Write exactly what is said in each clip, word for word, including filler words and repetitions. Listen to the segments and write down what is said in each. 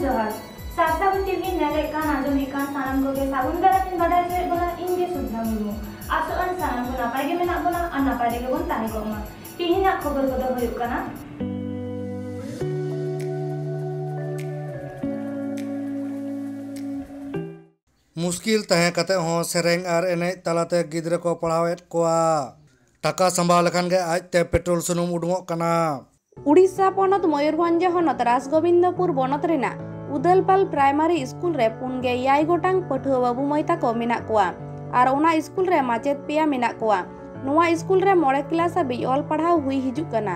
ᱡᱚᱦᱟᱨ᱾ ᱥᱟᱨᱥᱟ ᱜᱩᱪᱤ ᱨᱮ ᱧᱮᱞᱮᱫ ᱠᱟᱱ, ᱟᱸᱡᱚᱢᱮᱫ ᱠᱟᱱ ᱥᱟᱱᱟᱢ ᱠᱚᱜᱮ ᱥᱟᱹᱜᱩᱱ ᱫᱟᱨᱟᱢ ᱤᱧ ᱵᱟᱰᱟᱭ ᱦᱚᱪᱚᱭᱮᱫ ᱵᱚᱱᱟ, ᱤᱧ ᱜᱮ ᱥᱩᱫᱷᱟ ᱢᱩᱨᱢᱩ᱾ ᱟᱥᱚᱜ ᱟᱹᱧ ᱥᱟᱱᱟᱢ ᱠᱚ ᱱᱟᱯᱟᱭ ᱜᱮ ᱢᱮᱱᱟᱜ ᱵᱚᱱᱟ ᱟᱨ ᱱᱟᱯᱟᱭ ᱨᱮᱜᱮ ᱵᱚᱱ ᱛᱟᱦᱮᱸ ᱠᱚᱜ ᱢᱟ᱾ ᱛᱤᱦᱤᱧᱟᱜ ᱠᱷᱚᱵᱚᱨ ᱠᱚᱫᱚ ᱦᱩᱭᱩᱜ ᱠᱟᱱᱟ᱾ ᱢᱩᱥᱠᱤᱞ ᱛᱟᱦᱮᱸ ᱠᱟᱛᱮ ᱦᱚᱸ ᱥᱮᱨᱮᱧ ᱟᱨ ᱮᱱᱮᱡ ᱛᱟᱞᱟᱛᱮ ᱜᱤᱫᱽᱨᱟᱹ ᱠᱚ ᱯᱟᱲᱦᱟᱣᱮᱫ ᱠᱚᱣᱟ᱾ ᱴᱟᱠᱟ ᱥᱟᱢᱵᱟᱣ ᱞᱮᱠᱷᱟᱱ ᱜᱮ ᱟᱡᱛᱮ ᱯᱮᱴᱨᱳᱞ ᱥᱩᱱᱩᱢ ᱩᱰᱩᱝᱚᱜ ᱠᱟᱱᱟ᱾ ᱩᱰᱤᱥᱟ ᱯᱚᱱᱚᱛ ᱢᱚᱭᱩᱨᱵᱷᱚᱸᱡᱽ ᱦᱚᱱᱚᱛ ᱨᱟᱥᱜᱳᱵᱤᱱᱫᱚᱯᱩᱨ ᱵᱚᱱᱚᱛ ᱨᱮᱱᱟᱜ ᱩᱫᱟᱞᱯᱟᱞ ᱯᱨᱟᱭᱢᱟᱨᱤ ᱥᱠᱩᱞ ᱨᱮ ᱯᱩᱱ ᱜᱮ ᱮᱭᱟᱭ ᱜᱚᱴᱟᱝ ᱯᱟᱹᱴᱷᱩᱣᱟᱹ ᱵᱟᱹᱵᱩ ᱢᱟᱹᱭ ᱛᱟᱠᱚ ᱢᱮᱱᱟᱜ ᱠᱚᱣᱟ ᱟᱨ ᱚᱱᱟ ᱥᱠᱩᱞ ᱨᱮ ᱢᱟᱪᱮᱫ ᱯᱮᱭᱟ ᱢᱮᱱᱟᱜ ᱠᱚᱣᱟ᱾ ᱱᱚᱣᱟ ᱥᱠᱩᱞ ᱨᱮ ᱢᱚᱬᱮ ᱠᱞᱟᱥ ᱦᱟᱹᱵᱤᱡ ᱚᱞ ᱯᱟᱲᱦᱟᱣ ᱦᱩᱭ ᱦᱤᱡᱩᱜ ᱠᱟᱱᱟ᱾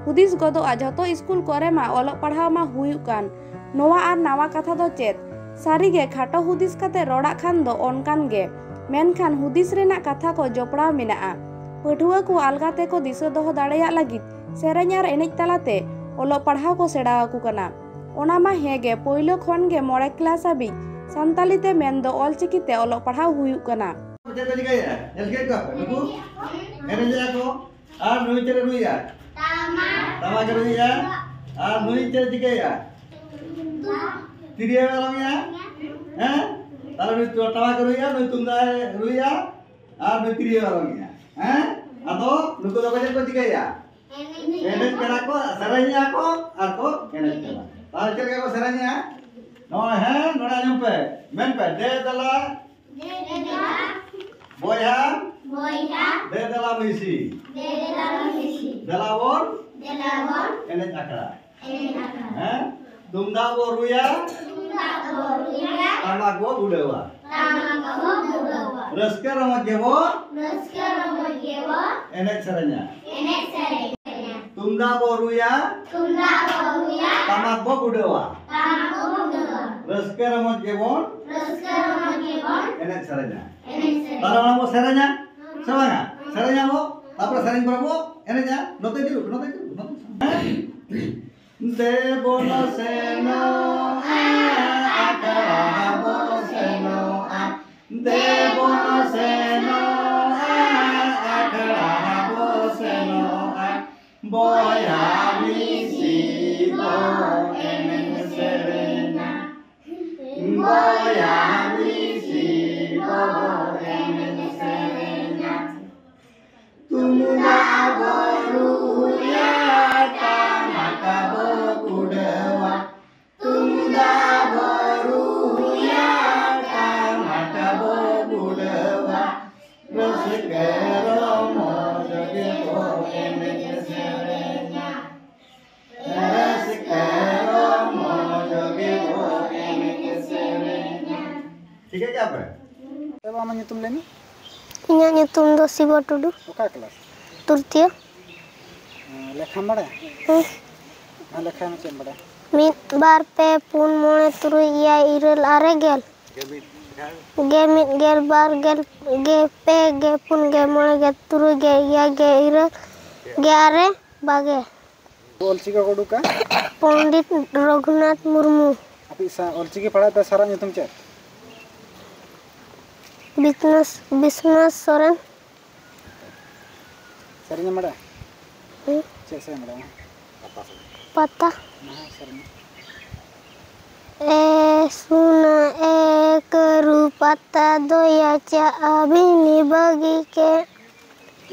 ᱦᱩᱫᱤᱥ ᱜᱚᱫᱚᱜᱼᱟ, ᱡᱷᱚᱛᱚ ᱥᱠᱩᱞ ᱠᱚᱨᱮ ᱢᱟ ᱚᱞᱚᱜ ᱯᱟᱲᱦᱟᱣ ᱢᱟ ᱦᱩᱭᱩᱜ ᱠᱟᱱ᱾ ᱱᱚᱣᱟ ᱟᱨ ᱱᱟᱣᱟ ᱠᱟᱛᱷᱟ ᱫᱚ ᱪᱮᱫ? ᱥᱟᱹᱨᱤ ᱜᱮ ᱠᱷᱟᱴᱚ ᱦᱩᱫᱤᱥ ᱠᱟᱛᱮ ᱨᱚᱲᱟᱜ ᱠᱷᱟᱱ ᱫᱚ ᱚᱱᱠᱟᱱ ᱜᱮ, ᱢᱮᱱᱠᱷᱟᱱ ᱦᱩᱫᱤᱥ ᱨᱮᱱᱟᱜ ᱠᱟᱛᱷᱟ ᱠᱚ ᱡᱚᱯᱲᱟᱣ ᱢᱮᱱᱟᱜᱼᱟ᱾ ᱯᱟᱹᱴᱷᱩᱣᱟᱹ ᱠᱚ ᱟᱞᱜᱟ ᱛᱮᱠᱚ ᱫᱤᱥᱟᱹ ᱫᱚᱦᱚ ᱫᱟᱲᱮᱭᱟᱜ ᱞᱟᱹᱜᱤᱫ ᱥᱮᱨᱮᱧ ᱟᱨ ᱮᱱᱮᱡ ᱛᱟᱞᱟᱛᱮ ᱚᱞᱚᱜ ᱯᱟᱲᱦᱟᱣ ᱠᱚ ᱥᱮᱬᱟ ᱟᱠᱚ ᱠᱟᱱᱟ᱾ ᱚᱱᱟ ᱢᱟ ᱦᱮᱸ ᱜᱮ, ᱯᱳᱭᱞᱳ ᱠᱷᱚᱱ ᱜᱮ ᱢᱚᱬᱮ ᱠᱞᱟᱥ ᱦᱟᱹᱵᱤᱡ ᱥᱟᱱᱛᱟᱞᱤ ᱛᱮ ᱢᱮᱱᱫᱚ ᱚᱞᱪᱤᱠᱤ ᱛᱮ ᱚᱞᱚᱜ ᱯᱟᱲᱦᱟᱣ ᱦᱩᱭᱩᱜ ᱠᱟᱱᱟ᱾ ᱪᱮᱫ ᱠᱚ ᱪᱤᱠᱟᱹᱭᱮᱫᱼᱟ? ᱧᱮᱞ ᱠᱮᱫ ᱠᱚᱣᱟ ᱯᱮ? ᱱᱩᱠᱩ ᱮᱱᱮᱡᱮᱜᱼᱟ ᱠᱚ᱾ ᱟᱨ ᱱᱩᱭ ᱪᱮᱫ ᱮ ᱨᱩᱭᱮᱫᱼᱟ? ᱴᱟᱢᱟᱠ ᱮ ᱨᱩᱭᱮᱫᱼᱟ᱾ ᱟᱨ ᱱᱩᱭ ᱪᱮᱫ ᱮ ᱪᱤᱠᱟᱹᱭᱮᱫᱼᱟ? ᱛᱤᱨᱭᱳ ᱮ ᱚᱨᱚᱝᱮᱫᱼᱟ᱾ ᱦᱮᱸ? ᱛᱟᱦᱞᱮ ᱱᱩᱭ ᱴᱟᱢᱟᱠ ᱮ ᱨᱩᱭᱮᱫᱼᱟ, ᱱᱩᱭ ᱛᱩᱢᱫᱟᱜ ᱮ ᱨᱩᱭᱮᱫᱼᱟ᱾ ᱟᱨ ᱱᱩᱭ ᱛᱤᱨᱭᱳ ᱮ ᱚᱨᱚᱝᱮᱫᱼᱟ᱾ ᱦᱮᱸ? ᱟᱫᱚ ᱱᱩᱠᱩ ᱫᱚᱠᱚ ᱪᱮᱫ ᱠᱚ ᱪᱤᱠᱟᱹᱭᱮᱫᱼᱟ? ᱮᱱᱮᱡ ᱠᱟᱱᱟ ᱠᱚ, ᱥᱮᱨᱮᱧᱮᱜᱼᱟ ᱠᱚ ᱟᱨ ᱠᱚ ᱮᱱᱮᱡ ᱠᱟᱱᱟ᱾ ᱛᱟᱦᱞᱮ ᱪᱮᱫ ᱞᱮᱠᱟ ᱠᱚ ᱥᱮᱨᱮᱧᱮᱜᱼᱟ? ᱱᱚᱜᱼᱚᱭ, ᱦᱮᱸ, ᱱᱚᱰᱮ ᱟᱸᱡᱚᱢ ᱯᱮ, ᱢᱮᱱ ᱯᱮ, ᱫᱮ ᱫᱮᱞᱟ ᱵᱚᱭᱦᱟ, ᱫᱮ ᱫᱮᱞᱟ ᱢᱤᱥᱤ, ᱫᱮᱞᱟ ᱵᱚᱱ ᱮᱱᱮᱡ ᱟᱠᱷᱲᱟ᱾ ᱦᱮᱸ? ᱛᱩᱢᱫᱟᱜ ᱵᱚ ᱨᱩᱭᱟ, ᱴᱟᱢᱟᱠ ᱵᱚ ᱜᱩᱰᱟᱹᱣᱟ᱾ ᱨᱟᱹᱥᱠᱟᱹ ᱨᱚᱢᱚᱡᱽ ᱜᱮᱵᱚ ᱮᱱᱮᱡ ᱥᱮᱨᱮᱧᱟ᱾ ᱛᱩᱢᱫᱟᱜ ᱵᱚ ᱨᱩᱭᱟ, ᱴᱟᱢᱟᱠ ᱵᱚ ᱜᱩᱰᱟᱹᱣᱟ᱾ ᱨᱟᱹᱥᱠᱟᱹ ᱨᱚᱢᱚᱡᱽ ᱜᱮᱵᱚᱱ ᱮᱱᱮᱡ ᱥᱮᱨᱮᱧᱟ᱾ ᱛᱟᱦᱞᱮ ᱚᱱᱟ ᱵᱚ ᱥᱮᱨᱮᱧᱟ ᱥᱮ ᱵᱟᱝᱟ? ᱥᱮᱨᱮᱧᱟ ᱵᱚ, ᱛᱟᱨᱯᱚᱨᱮ ᱥᱮᱨᱮᱧ ᱯᱚᱨᱮ ᱵᱚ ᱮᱱᱮᱡᱟ᱾ ᱱᱚᱛᱮ ᱡᱩᱜ, ᱱᱚᱛᱮ ᱡᱩᱜ, ᱱᱚᱛᱮ ᱡᱩᱜ᱾ ᱦᱮᱸ? ᱫᱮᱵᱚᱱ ᱥᱮᱱᱚᱜᱼᱟ, ᱟᱠᱷᱲᱟ ᱵᱚ ᱥᱮᱱᱚᱜᱼᱟ᱾ ᱫᱮᱵᱚᱱ ᱥᱮᱱᱚᱜᱼᱟ, ᱟᱠᱷᱲᱟ ᱵᱚ ᱥᱮᱱᱚᱜᱼᱟ᱾ ᱵᱚᱭᱦᱟ ᱢᱤᱥᱤ ᱵᱚ ᱮᱱᱮᱡ ᱥᱮᱨᱮᱧᱟ᱾ ᱢᱤᱥᱤ ᱵᱚ ᱮᱱᱮᱡ ᱥᱮᱨᱮᱧᱟ᱾ ᱛᱩᱢᱫᱟᱜ ᱵᱚ ᱨᱩᱭᱟ, ᱴᱟᱢᱟᱠ ᱵᱚ ᱠᱩᱰᱟᱹᱣᱟ᱾ ᱛᱩᱢᱫᱟᱜ ᱵᱚ ᱨᱩᱭᱟ, ᱴᱟᱢᱟᱠ ᱵᱚ ᱠᱩᱰᱟᱹᱣᱟ᱾ ᱨᱟᱹᱥᱠᱟᱹ ᱨᱚᱢᱚᱡᱽ ᱜᱮ ᱵᱚ ᱮᱱᱮᱡ ᱥᱮᱨᱮᱧᱟ᱾ ᱨᱟᱹᱥᱠᱟᱹ ᱨᱚᱢᱚᱡᱽ ᱜᱮ ᱵᱚ ᱮᱱᱮᱡ ᱥᱮᱨᱮᱧᱟ᱾ ᱴᱷᱤᱠᱟᱹ ᱠᱮᱜᱼᱟ ᱯᱮ? ᱮ ᱵᱟ, ᱟᱢᱟᱜ ᱧᱩᱛᱩᱢ ᱞᱟᱹᱭ ᱢᱮ᱾ ᱤᱧᱟᱹᱜ ᱧᱩᱛᱩᱢ ᱫᱚ ᱥᱤᱵᱚ ᱴᱩᱰᱩ᱾ ᱚᱠᱟ ᱠᱞᱟᱥ? ᱛᱨᱤᱛᱤᱭᱚ᱾ ᱦᱮᱸ, ᱞᱮᱠᱷᱟᱢ ᱵᱟᱲᱟᱭᱟ? ᱦᱮᱸ᱾ ᱢᱟ ᱞᱮᱠᱷᱟᱭ ᱢᱮ, ᱪᱮᱫ ᱮᱢ ᱵᱟᱲᱟᱭᱟ? ᱢᱤᱫ, ᱵᱟᱨ, ᱯᱮ, ᱯᱩᱱ, ᱢᱚᱬᱮ, ᱛᱩᱨᱩᱭ, ᱮᱭᱟᱭ, ᱤᱨᱟᱹᱞ, ᱟᱨᱮ, ᱜᱮᱞ᱾ ᱜᱮ ᱢᱤᱫ, ᱜᱮᱞ ᱵᱟᱨ, ᱜᱮᱞ ᱯᱮ, ᱜᱮ ᱯᱩᱱ, ᱜᱮ ᱢᱚᱬᱮ, ᱜᱮ ᱛᱩᱨᱩᱭ, ᱜᱮ ᱮᱭᱟᱭ, ᱜᱮ ᱤᱨᱟᱹᱞ, ᱜᱮ ᱟᱨᱮ, ᱵᱟᱜᱮ᱾ ᱚᱞᱪᱤᱠᱤ ᱠᱚ ᱩᱰᱩᱠᱟ? ᱯᱚᱱᱰᱤᱛ ᱨᱚᱜᱷᱩᱱᱟᱛᱷ ᱢᱩᱨᱢᱩ᱾ ᱟᱯᱮ ᱥᱟ-, ᱚᱞᱪᱤᱠᱤ ᱯᱟᱲᱦᱟᱜ ᱯᱮ ᱥᱟᱨᱟᱜ ᱧᱩᱛᱩᱢ ᱪᱮᱫ? ᱵᱤᱥᱱᱟᱥ-, ᱵᱤᱥᱱᱟᱥ ᱥᱚᱨᱮᱱ᱾ ᱥᱮᱨᱮᱧ ᱮᱢ ᱵᱟᱲᱟᱭᱟ? ᱦᱮᱸ᱾ ᱪᱮᱫ ᱥᱮᱨᱮᱧ ᱮᱢ ᱵᱟᱲᱟᱭᱟ? ᱯᱟᱛᱟ᱾ ᱢᱟ ᱥᱮᱨᱮᱧ ᱢᱮ᱾ ᱮ ᱥᱩᱱ ᱮ ᱠᱟᱹᱨᱩ ᱯᱟᱛᱟ ᱫᱚᱭᱟ ᱪᱟ ᱟᱹᱵᱤᱱᱤ ᱵᱟᱹᱜᱤ ᱠᱮᱫ᱾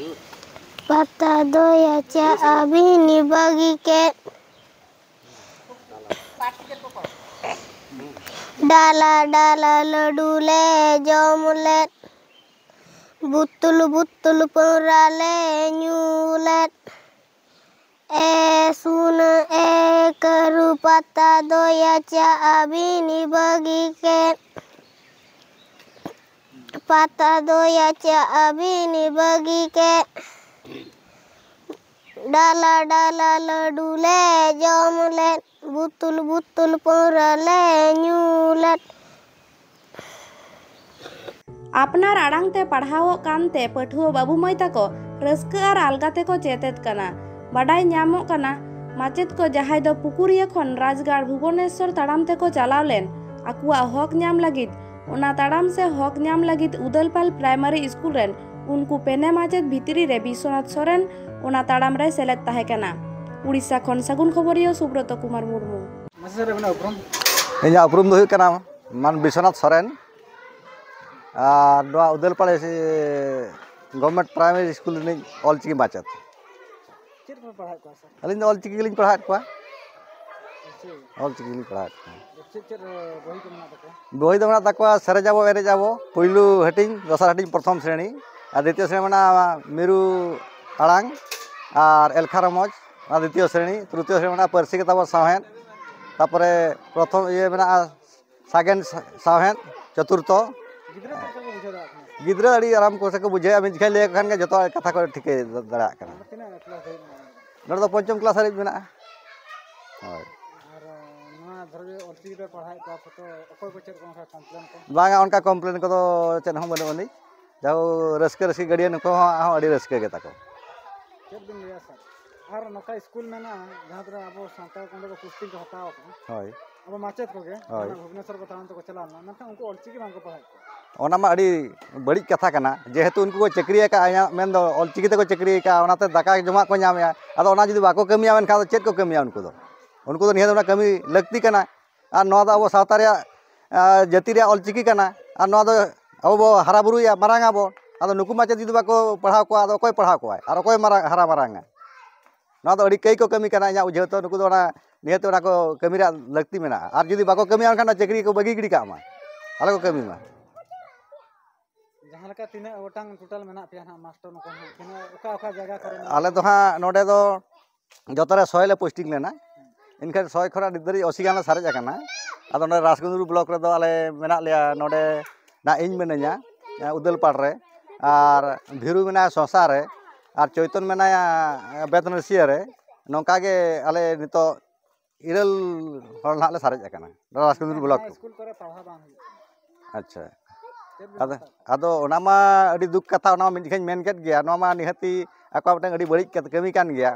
ᱯᱟᱛᱟ ᱫᱚᱭᱟ ᱪᱟ ᱟᱹᱵᱤᱱᱤ ᱵᱟᱹᱜᱤ ᱠᱮᱫ᱾ ᱰᱟᱞᱟ ᱰᱟᱞᱟ ᱞᱟᱹᱰᱩ ᱞᱮ ᱡᱚᱢ ᱞᱮᱫ᱾ ᱵᱩᱛᱩᱞ ᱵᱩᱛᱩᱞ ᱯᱟᱹᱣᱨᱟ ᱞᱮ ᱧᱩ ᱞᱮᱫ᱾ ᱮ ᱥᱩᱱ ᱮ ᱠᱟᱹᱨᱩ ᱯᱟᱛᱟ ᱫᱚᱭᱟ ᱪᱟ ᱟᱹᱵᱤᱱᱤ ᱵᱟᱹᱜᱤ ᱠᱮᱫ᱾ ᱯᱟᱛᱟ ᱫᱚᱭᱟ ᱪᱟ ᱟᱹᱵᱤᱱᱤ ᱵᱟᱹᱜᱤ ᱠᱮᱫ᱾ ᱰᱟᱞᱟ ᱰᱟᱞᱟ ᱞᱟᱹᱰᱩ ᱞᱮ ᱡᱚᱢ ᱞᱮᱫ᱾ ᱵᱩᱛᱩᱞ ᱵᱩᱛᱩᱞ ᱯᱟᱹᱣᱨᱟᱹ ᱞᱮ ᱧᱩ ᱞᱮᱫ᱾ ᱟᱯᱱᱟᱨ ᱟᱲᱟᱝ ᱛᱮ ᱯᱟᱲᱦᱟᱣᱚᱜ ᱠᱟᱱᱛᱮ ᱯᱟᱹᱴᱷᱩᱣᱟᱹ ᱵᱟᱹᱵᱩ ᱢᱟᱹᱭ ᱛᱟᱠᱚ ᱨᱟᱹᱥᱠᱟᱹ ᱟᱨ ᱟᱞᱜᱟ ᱛᱮᱠᱚ ᱪᱮᱫ ᱮᱫ ᱠᱟᱱᱟ᱾ ᱵᱟᱰᱟᱭ ᱧᱟᱢᱚᱜ ᱠᱟᱱᱟ, ᱢᱟᱪᱮᱫ ᱠᱚ ᱡᱟᱦᱟᱸᱭ ᱫᱚ ᱯᱩᱠᱩᱨᱤᱭᱟᱹ ᱠᱷᱚᱱ ᱨᱟᱡᱽᱜᱟᱲ ᱵᱷᱩᱵᱚᱱᱮᱥᱚᱨ ᱛᱟᱲᱟᱢ ᱛᱮᱠᱚ ᱪᱟᱞᱟᱣ ᱞᱮᱱ, ᱟᱠᱚᱣᱟᱜ ᱦᱚᱠ ᱧᱟᱢ ᱞᱟᱹᱜᱤᱫ, ᱚᱱᱟ ᱛᱟᱲᱟᱢ ᱥᱮ ᱦᱚᱠ ᱧᱟᱢ ᱞᱟᱹᱜᱤᱫ ᱩᱫᱟᱹᱞᱯᱟᱞ ᱯᱨᱟᱭᱢᱟᱨᱤ ᱥᱠᱩᱞ ᱨᱮᱱ ᱩᱱᱠᱩ ᱯᱮᱱᱮ ᱢᱟᱪᱮᱫ ᱵᱷᱤᱛᱨᱤ ᱨᱮ ᱵᱤᱥᱥᱚᱱᱟᱛᱷ ᱥᱚᱨᱮᱱ ᱚᱱᱟ ᱛᱟᱲᱟᱢ ᱨᱮᱭ ᱥᱮᱞᱮᱫ ᱛᱟᱦᱮᱸ ᱠᱟᱱᱟ᱾ ᱩᱲᱤᱥᱥᱟ ᱠᱷᱚᱱ ᱥᱟᱹᱜᱩᱱ ᱠᱷᱚᱵᱚᱨᱤᱭᱟᱹ ᱥᱩᱵᱨᱚᱛᱚ ᱠᱩᱢᱟᱨ ᱢᱩᱨᱢᱩ᱾ ᱢᱟᱥᱮ ᱥᱟᱨ, ᱟᱹᱵᱤᱱᱟᱜ ᱩᱯᱨᱩᱢ? ᱤᱧᱟᱹᱜ ᱩᱯᱨᱩᱢ ᱫᱚ ᱦᱩᱭᱩᱜ ᱠᱟᱱᱟ ᱢᱟᱱ ᱵᱤᱥᱣᱚᱱᱟᱛᱷ ᱥᱚᱨᱮᱱ, ᱟᱨ ᱱᱚᱣᱟ ᱩᱫᱟᱹᱞᱯᱟᱲᱟ ᱥᱮ ᱜᱚᱵᱷᱚᱨᱱᱢᱮᱱᱴ ᱯᱨᱟᱭᱢᱟᱨᱤ ᱥᱠᱩᱞ ᱨᱤᱱᱤᱡ ᱚᱞᱪᱤᱠᱤ ᱢᱟᱪᱮᱫ᱾ ᱪᱮᱫ ᱠᱚᱯᱮ ᱯᱟᱲᱦᱟᱣᱮᱫ ᱠᱚᱣᱟ, ᱥᱟᱨ? ᱟᱹᱞᱤᱧ ᱫᱚ ᱚᱞᱪᱤᱠᱤ ᱜᱮᱞᱤᱧ ᱯᱟᱲᱦᱟᱣᱮᱫ ᱠᱚᱣᱟ᱾ ᱪᱮᱫ? ᱚᱞᱪᱤᱠᱤ ᱜᱮᱞᱤᱧ ᱯᱟᱲᱦᱟᱣᱮᱫ ᱠᱚᱣᱟ᱾ ᱪᱮᱫ ᱪᱮᱫ, ᱮ, ᱵᱚᱦᱤ ᱠᱚ ᱢᱮᱱᱟᱜ ᱛᱟᱠᱚᱣᱟ? ᱵᱚᱦᱤ ᱫᱚ ᱢᱮᱱᱟᱜ ᱛᱟᱠᱚᱣᱟ ᱥᱮᱨᱮᱧ ᱟᱵᱚ, ᱮᱱᱮᱡ ᱟᱵᱚ, ᱯᱩᱭᱞᱩ ᱦᱟᱹᱴᱤᱧ, ᱫᱚᱥᱟᱨ ᱦᱟᱹᱴᱤᱧ, ᱯᱨᱚᱛᱷᱚᱢ ᱥᱨᱮᱬᱤ, ᱟᱨ ᱫᱤᱛᱤᱭᱚ ᱥᱨᱮᱬᱤ ᱢᱮᱱᱟᱜᱼᱟ ᱢᱤᱨᱩ ᱟᱲᱟᱝ ᱟᱨ ᱮᱞᱠᱷᱟ ᱨᱚᱢᱚᱡᱽ, ᱚᱱᱟ ᱫᱤᱛᱤᱭᱚ ᱥᱨᱮᱬᱤ᱾ ᱛᱨᱤᱛᱤᱭᱚ ᱥᱨᱮᱬᱤ ᱢᱮᱱᱟᱜᱼᱟ ᱯᱟᱹᱨᱥᱤ ᱜᱮ ᱛᱟᱵᱚ ᱥᱟᱶᱦᱮᱫ᱾ ᱛᱟᱨᱯᱚᱨᱮ ᱯᱨᱚᱛᱷᱚᱢ ᱤᱭᱟᱹ ᱢᱮᱱᱟᱜᱼᱟ ᱥᱟᱜᱮᱱ ᱥᱟ-, ᱥᱟᱶᱦᱮᱫ, ᱪᱚᱛᱩᱨᱛᱷᱚ᱾ ᱜᱤᱫᱽᱨᱟᱹ ᱪᱮᱫ ᱞᱮᱠᱟ ᱠᱚ ᱵᱩᱡᱷᱟᱹᱣ ᱫᱟᱲᱮᱭᱟᱜ ᱠᱟᱱᱟ? ᱜᱤᱫᱽᱨᱟ ᱟᱹᱰᱤ ᱟᱨᱟᱢ ᱠᱚ ᱥᱮ ᱠᱚ ᱵᱩᱡᱷᱟᱹᱣᱟ, ᱢᱤᱫ ᱡᱚᱠᱷᱚᱱ ᱞᱟᱹᱭ ᱟᱠᱚ ᱠᱷᱟᱱ ᱜᱮ ᱡᱚᱛᱚ ᱠᱟᱛᱷᱟ ᱠᱚ ᱴᱷᱤᱠᱟᱹ ᱫᱟᱲᱮᱭᱟᱜ ᱠᱟᱱᱟ᱾ ᱟᱫᱚ ᱛᱤᱱᱟᱹᱜ ᱠᱞᱟᱥ ᱦᱟᱹᱵᱤᱡ ᱢᱮᱱᱟᱜᱼᱟ? ᱱᱚᱰᱮ ᱫᱚ ᱯᱚᱧᱪᱚᱢ ᱠᱞᱟᱥ ᱦᱟᱹᱵᱤᱡ ᱢᱮᱱᱟᱜᱼᱟ᱾ ᱦᱳᱭ᱾ ᱟᱨ ᱱᱚᱣᱟ ᱫᱷᱚᱨᱚ ᱡᱮ ᱚᱞᱪᱤᱠᱤ ᱯᱮ ᱯᱟᱲᱦᱟᱣᱮᱫ ᱠᱚᱣᱟ, ᱛᱚ ᱚᱠᱚᱭ ᱠᱚ ᱪᱮᱫ ᱠᱚ ᱚᱱᱠᱟ ᱠᱚᱢᱯᱞᱮᱱ ᱠᱚ? ᱵᱟᱝᱟ, ᱚᱱᱠᱟ ᱠᱚᱢᱯᱞᱮᱱ ᱠᱚᱫᱚ ᱪᱮᱫ ᱦᱚᱸ ᱵᱟᱹᱱᱩᱜ ᱟᱹᱱᱤᱡ᱾ ᱡᱟᱦᱳ, ᱨᱟᱹᱥᱠᱟᱹ ᱨᱟᱹᱥᱠᱟᱹ ᱜᱟᱹᱰᱤᱭᱟᱹ ᱱᱩᱠᱩ ᱦᱚᱸ, ᱦᱚᱸ ᱟᱹᱰᱤ ᱨᱟᱹᱥᱠᱟᱹ ᱜᱮ ᱛᱟᱠᱚ᱾ ᱪᱮᱫ ᱵᱤᱱ ᱞᱟᱹᱭᱟ ᱥᱟᱨ? ᱟᱨ ᱱᱚᱝᱠᱟ ᱥᱠᱩᱞ ᱢᱮᱱᱟᱜᱼᱟ ᱡᱟᱦᱟᱸ ᱛᱤᱱᱟᱹᱜ ᱟᱵᱚ ᱥᱟᱱᱛᱟᱲ ᱠᱚ ᱚᱸᱰᱮ ᱠᱚ ᱯᱳᱥᱴᱤᱝ ᱠᱚ ᱦᱟᱛᱟᱣ ᱟᱠᱟᱫᱼᱟ᱾ ᱦᱳᱭ᱾ ᱟᱵᱚ ᱢᱟᱪᱮᱫ ᱠᱚᱜᱮ ᱦᱳᱭ᱾ ᱚᱱᱟ ᱵᱷᱩᱵᱽᱱᱮᱥᱚᱨ ᱠᱚ ᱫᱟᱬᱟᱱ ᱛᱮᱠᱚ ᱪᱟᱞᱟᱣ ᱞᱮᱱᱟ, ᱢᱮᱱᱠᱷᱟᱱ ᱩᱱᱠᱩ ᱚᱞᱪᱤᱠᱤ ᱵᱟᱝᱠᱚ ᱯᱟᱲᱦᱟᱣᱮᱫ ᱠᱚᱣᱟ᱾ ᱚᱱᱟ ᱢᱟ ᱟᱹᱰᱤ ᱵᱟᱹᱲᱤᱡ ᱠᱟᱛᱷᱟ ᱠᱟᱱᱟ, ᱡᱮᱦᱮᱛᱩ ᱩᱱᱠᱩ ᱠᱚ ᱪᱟᱹᱠᱨᱤ ᱟᱠᱟᱫᱼᱟ, ᱤᱧᱟᱹᱜ ᱢᱮᱱ ᱫᱚ ᱚᱞᱪᱤᱠᱤ ᱛᱮᱠᱚ ᱪᱟᱹᱠᱨᱤ ᱟᱠᱟᱫᱼᱟ, ᱚᱱᱟᱛᱮ ᱫᱟᱠᱟ ᱡᱚᱢᱟᱜ ᱠᱚ ᱧᱟᱢᱮᱫᱼᱟ᱾ ᱟᱫᱚ ᱚᱱᱟ ᱡᱩᱫᱤ ᱵᱟᱠᱚ ᱠᱟᱹᱢᱤᱭᱟ, ᱢᱮᱱᱠᱷᱟᱱ ᱟᱫᱚ ᱪᱮᱫ ᱠᱚ ᱠᱟᱹᱢᱤᱭᱟ ᱩᱱᱠᱩ ᱫᱚ? ᱩᱱᱠᱩ ᱫᱚ ᱱᱤᱦᱟᱹᱛ ᱚᱱᱟ ᱠᱟᱹᱢᱤ ᱞᱟᱹᱠᱛᱤ ᱠᱟᱱᱟ᱾ ᱟᱨ ᱱᱚᱣᱟ ᱫᱚ ᱟᱵᱚ ᱥᱟᱶᱛᱟ ᱨᱮᱭᱟᱜ, ᱟᱨ, ᱡᱟᱹᱛᱤ ᱨᱮᱭᱟᱜ ᱚᱞᱪᱤᱠᱤ ᱠᱟᱱᱟ᱾ ᱟᱨ ᱱᱚᱣᱟ ᱫᱚ ᱟᱵᱚ ᱵᱚ ᱦᱟᱨᱟ ᱵᱩᱨᱩᱭᱟ, ᱢᱟᱨᱟᱝ ᱟᱵᱚ᱾ ᱟᱫᱚ ᱱᱩᱠᱩ ᱢᱟᱪᱮᱫ ᱡᱩᱫᱤ ᱵᱟᱠᱚ ᱯᱟᱲᱦᱟᱣ ᱠᱚᱣᱟ, ᱟᱫᱚ ᱚᱠᱚᱭ ᱯᱟᱲᱦᱟᱣ ᱠᱚᱣᱟᱭ? ᱟᱨ ᱚᱠᱚᱭ ᱢᱟᱨᱟᱝ, ᱦᱟᱨᱟ ᱢᱟᱨᱟᱝᱟ? ᱱᱚᱣᱟ ᱫᱚ ᱟᱹᱰᱤ ᱠᱟᱹᱭ ᱠᱚ ᱠᱟᱹᱢᱤ ᱠᱟᱱᱟ ᱤᱧᱟᱹᱜ ᱵᱩᱡᱷᱟᱹᱣ ᱛᱮ᱾ ᱱᱩᱠᱩ ᱫᱚ ᱚᱱᱟ ᱱᱤᱦᱟᱹᱛ ᱚᱱᱟ ᱠᱚ ᱠᱟᱹᱢᱤ ᱨᱮᱭᱟᱜ ᱞᱟᱹᱠᱛᱤ ᱢᱮᱱᱟᱜᱼᱟ᱾ ᱟᱨ ᱡᱩᱫᱤ ᱵᱟᱠᱚ ᱠᱟᱹᱢᱤᱭᱟ, ᱮᱱᱠᱷᱟᱱ ᱚᱱᱟ ᱪᱟᱹᱠᱨᱤ ᱠᱚ ᱵᱟᱹᱜᱤ ᱜᱤᱰᱤ ᱠᱟᱜ ᱢᱟ, ᱟᱞᱚ ᱠᱚ ᱠᱟᱹᱢᱤ ᱢᱟ᱾ ᱡᱟᱦᱟᱸ ᱞᱮᱠᱟ ᱛᱤᱱᱟᱹᱜ ᱜᱚᱴᱟᱝ ᱴᱳᱴᱟᱞ ᱢᱮᱱᱟᱜ ᱯᱮᱭᱟ ᱦᱟᱸᱜ ᱢᱟᱥᱴᱟᱨ ᱱᱚᱝᱠᱟ ᱦᱟᱸᱜ, ᱛᱤᱱᱟᱹᱜ, ᱚᱠᱟ ᱚᱠᱟ ᱡᱟᱭᱜᱟ ᱠᱚᱨᱮ ᱢᱮᱱᱟᱜ ᱟᱞᱮ ᱫᱚ ᱯᱮᱭᱟ? ᱦᱟᱸᱜ ᱱᱚᱰᱮ ᱫᱚ ᱡᱚᱛᱚ ᱨᱮ ᱥᱚᱭ ᱞᱮ ᱯᱳᱥᱴᱤᱝ ᱞᱮᱱᱟ᱾ ᱮᱱᱠᱷᱟᱱ ᱥᱚᱭ ᱠᱷᱚᱱᱟᱜ ᱱᱤᱛ ᱫᱷᱟᱹᱨᱤᱡ ᱟᱹᱥᱤ ᱜᱟᱱ ᱞᱮ ᱥᱟᱨᱮᱡ ᱟᱠᱟᱱᱟ᱾ ᱟᱫᱚ ᱱᱚᱰᱮ ᱨᱟᱡᱽᱠᱩᱸᱫᱽᱨᱩ ᱵᱞᱚᱠ ᱨᱮᱫᱚ ᱟᱞᱮ ᱢᱮᱱᱟᱜ ᱞᱮᱭᱟ, ᱱᱚᱰᱮ ᱱᱟᱜ ᱤᱧ ᱢᱤᱱᱟᱹᱧᱟ, ᱩᱫᱟᱹᱞᱯᱟᱲ ᱨᱮ, ᱟᱨ ᱵᱷᱤᱨᱩ ᱢᱮᱱᱟᱭᱟ ᱥᱚᱸᱥᱟ ᱨᱮ, ᱟᱨ ᱪᱳᱭᱛᱚᱱ ᱢᱮᱱᱟᱭᱟ ᱵᱮᱛᱱᱟᱹᱥᱤᱭᱟᱹ ᱨᱮ᱾ ᱱᱚᱝᱠᱟ ᱜᱮ ᱟᱞᱮ ᱱᱤᱛᱚᱜ ᱤᱨᱟᱹᱞ ᱦᱚᱲ ᱱᱟᱦᱟᱜ ᱞᱮ ᱥᱟᱨᱮᱡ ᱟᱠᱟᱱᱟ ᱱᱚᱣᱟ ᱨᱟᱡᱽᱠᱩᱸᱫᱽᱨᱩ ᱵᱞᱚᱠ᱾ ᱱᱚᱣᱟ ᱥᱠᱩᱞ ᱠᱚᱨᱮ ᱯᱟᱲᱦᱟᱣ ᱵᱟᱝ ᱦᱩᱭᱩᱜ ᱠᱟᱱᱟ᱾ ᱟᱪᱪᱷᱟ᱾ ᱪᱮᱫ ᱵᱮᱱ ᱟᱫᱚ, ᱢᱮᱛᱟᱜ ᱠᱚᱣᱟ? ᱟᱫᱚ ᱚᱱᱟ ᱢᱟ ᱟᱹᱰᱤ ᱫᱩᱠ ᱠᱟᱛᱷᱟ, ᱚᱱᱟ ᱢᱟ ᱢᱤᱫ ᱡᱚᱠᱷᱟᱧ ᱢᱮᱱ ᱠᱮᱫ ᱜᱮᱭᱟ, ᱱᱚᱣᱟ ᱢᱟ ᱱᱤᱦᱟᱹᱛᱤ ᱟᱠᱚᱣᱟᱜ ᱢᱤᱫᱴᱟᱝ ᱟᱹᱰᱤ ᱵᱟᱹᱲᱤᱡ ᱠᱟᱛ-, ᱠᱟᱹᱢᱤ ᱠᱟᱱ ᱜᱮᱭᱟ᱾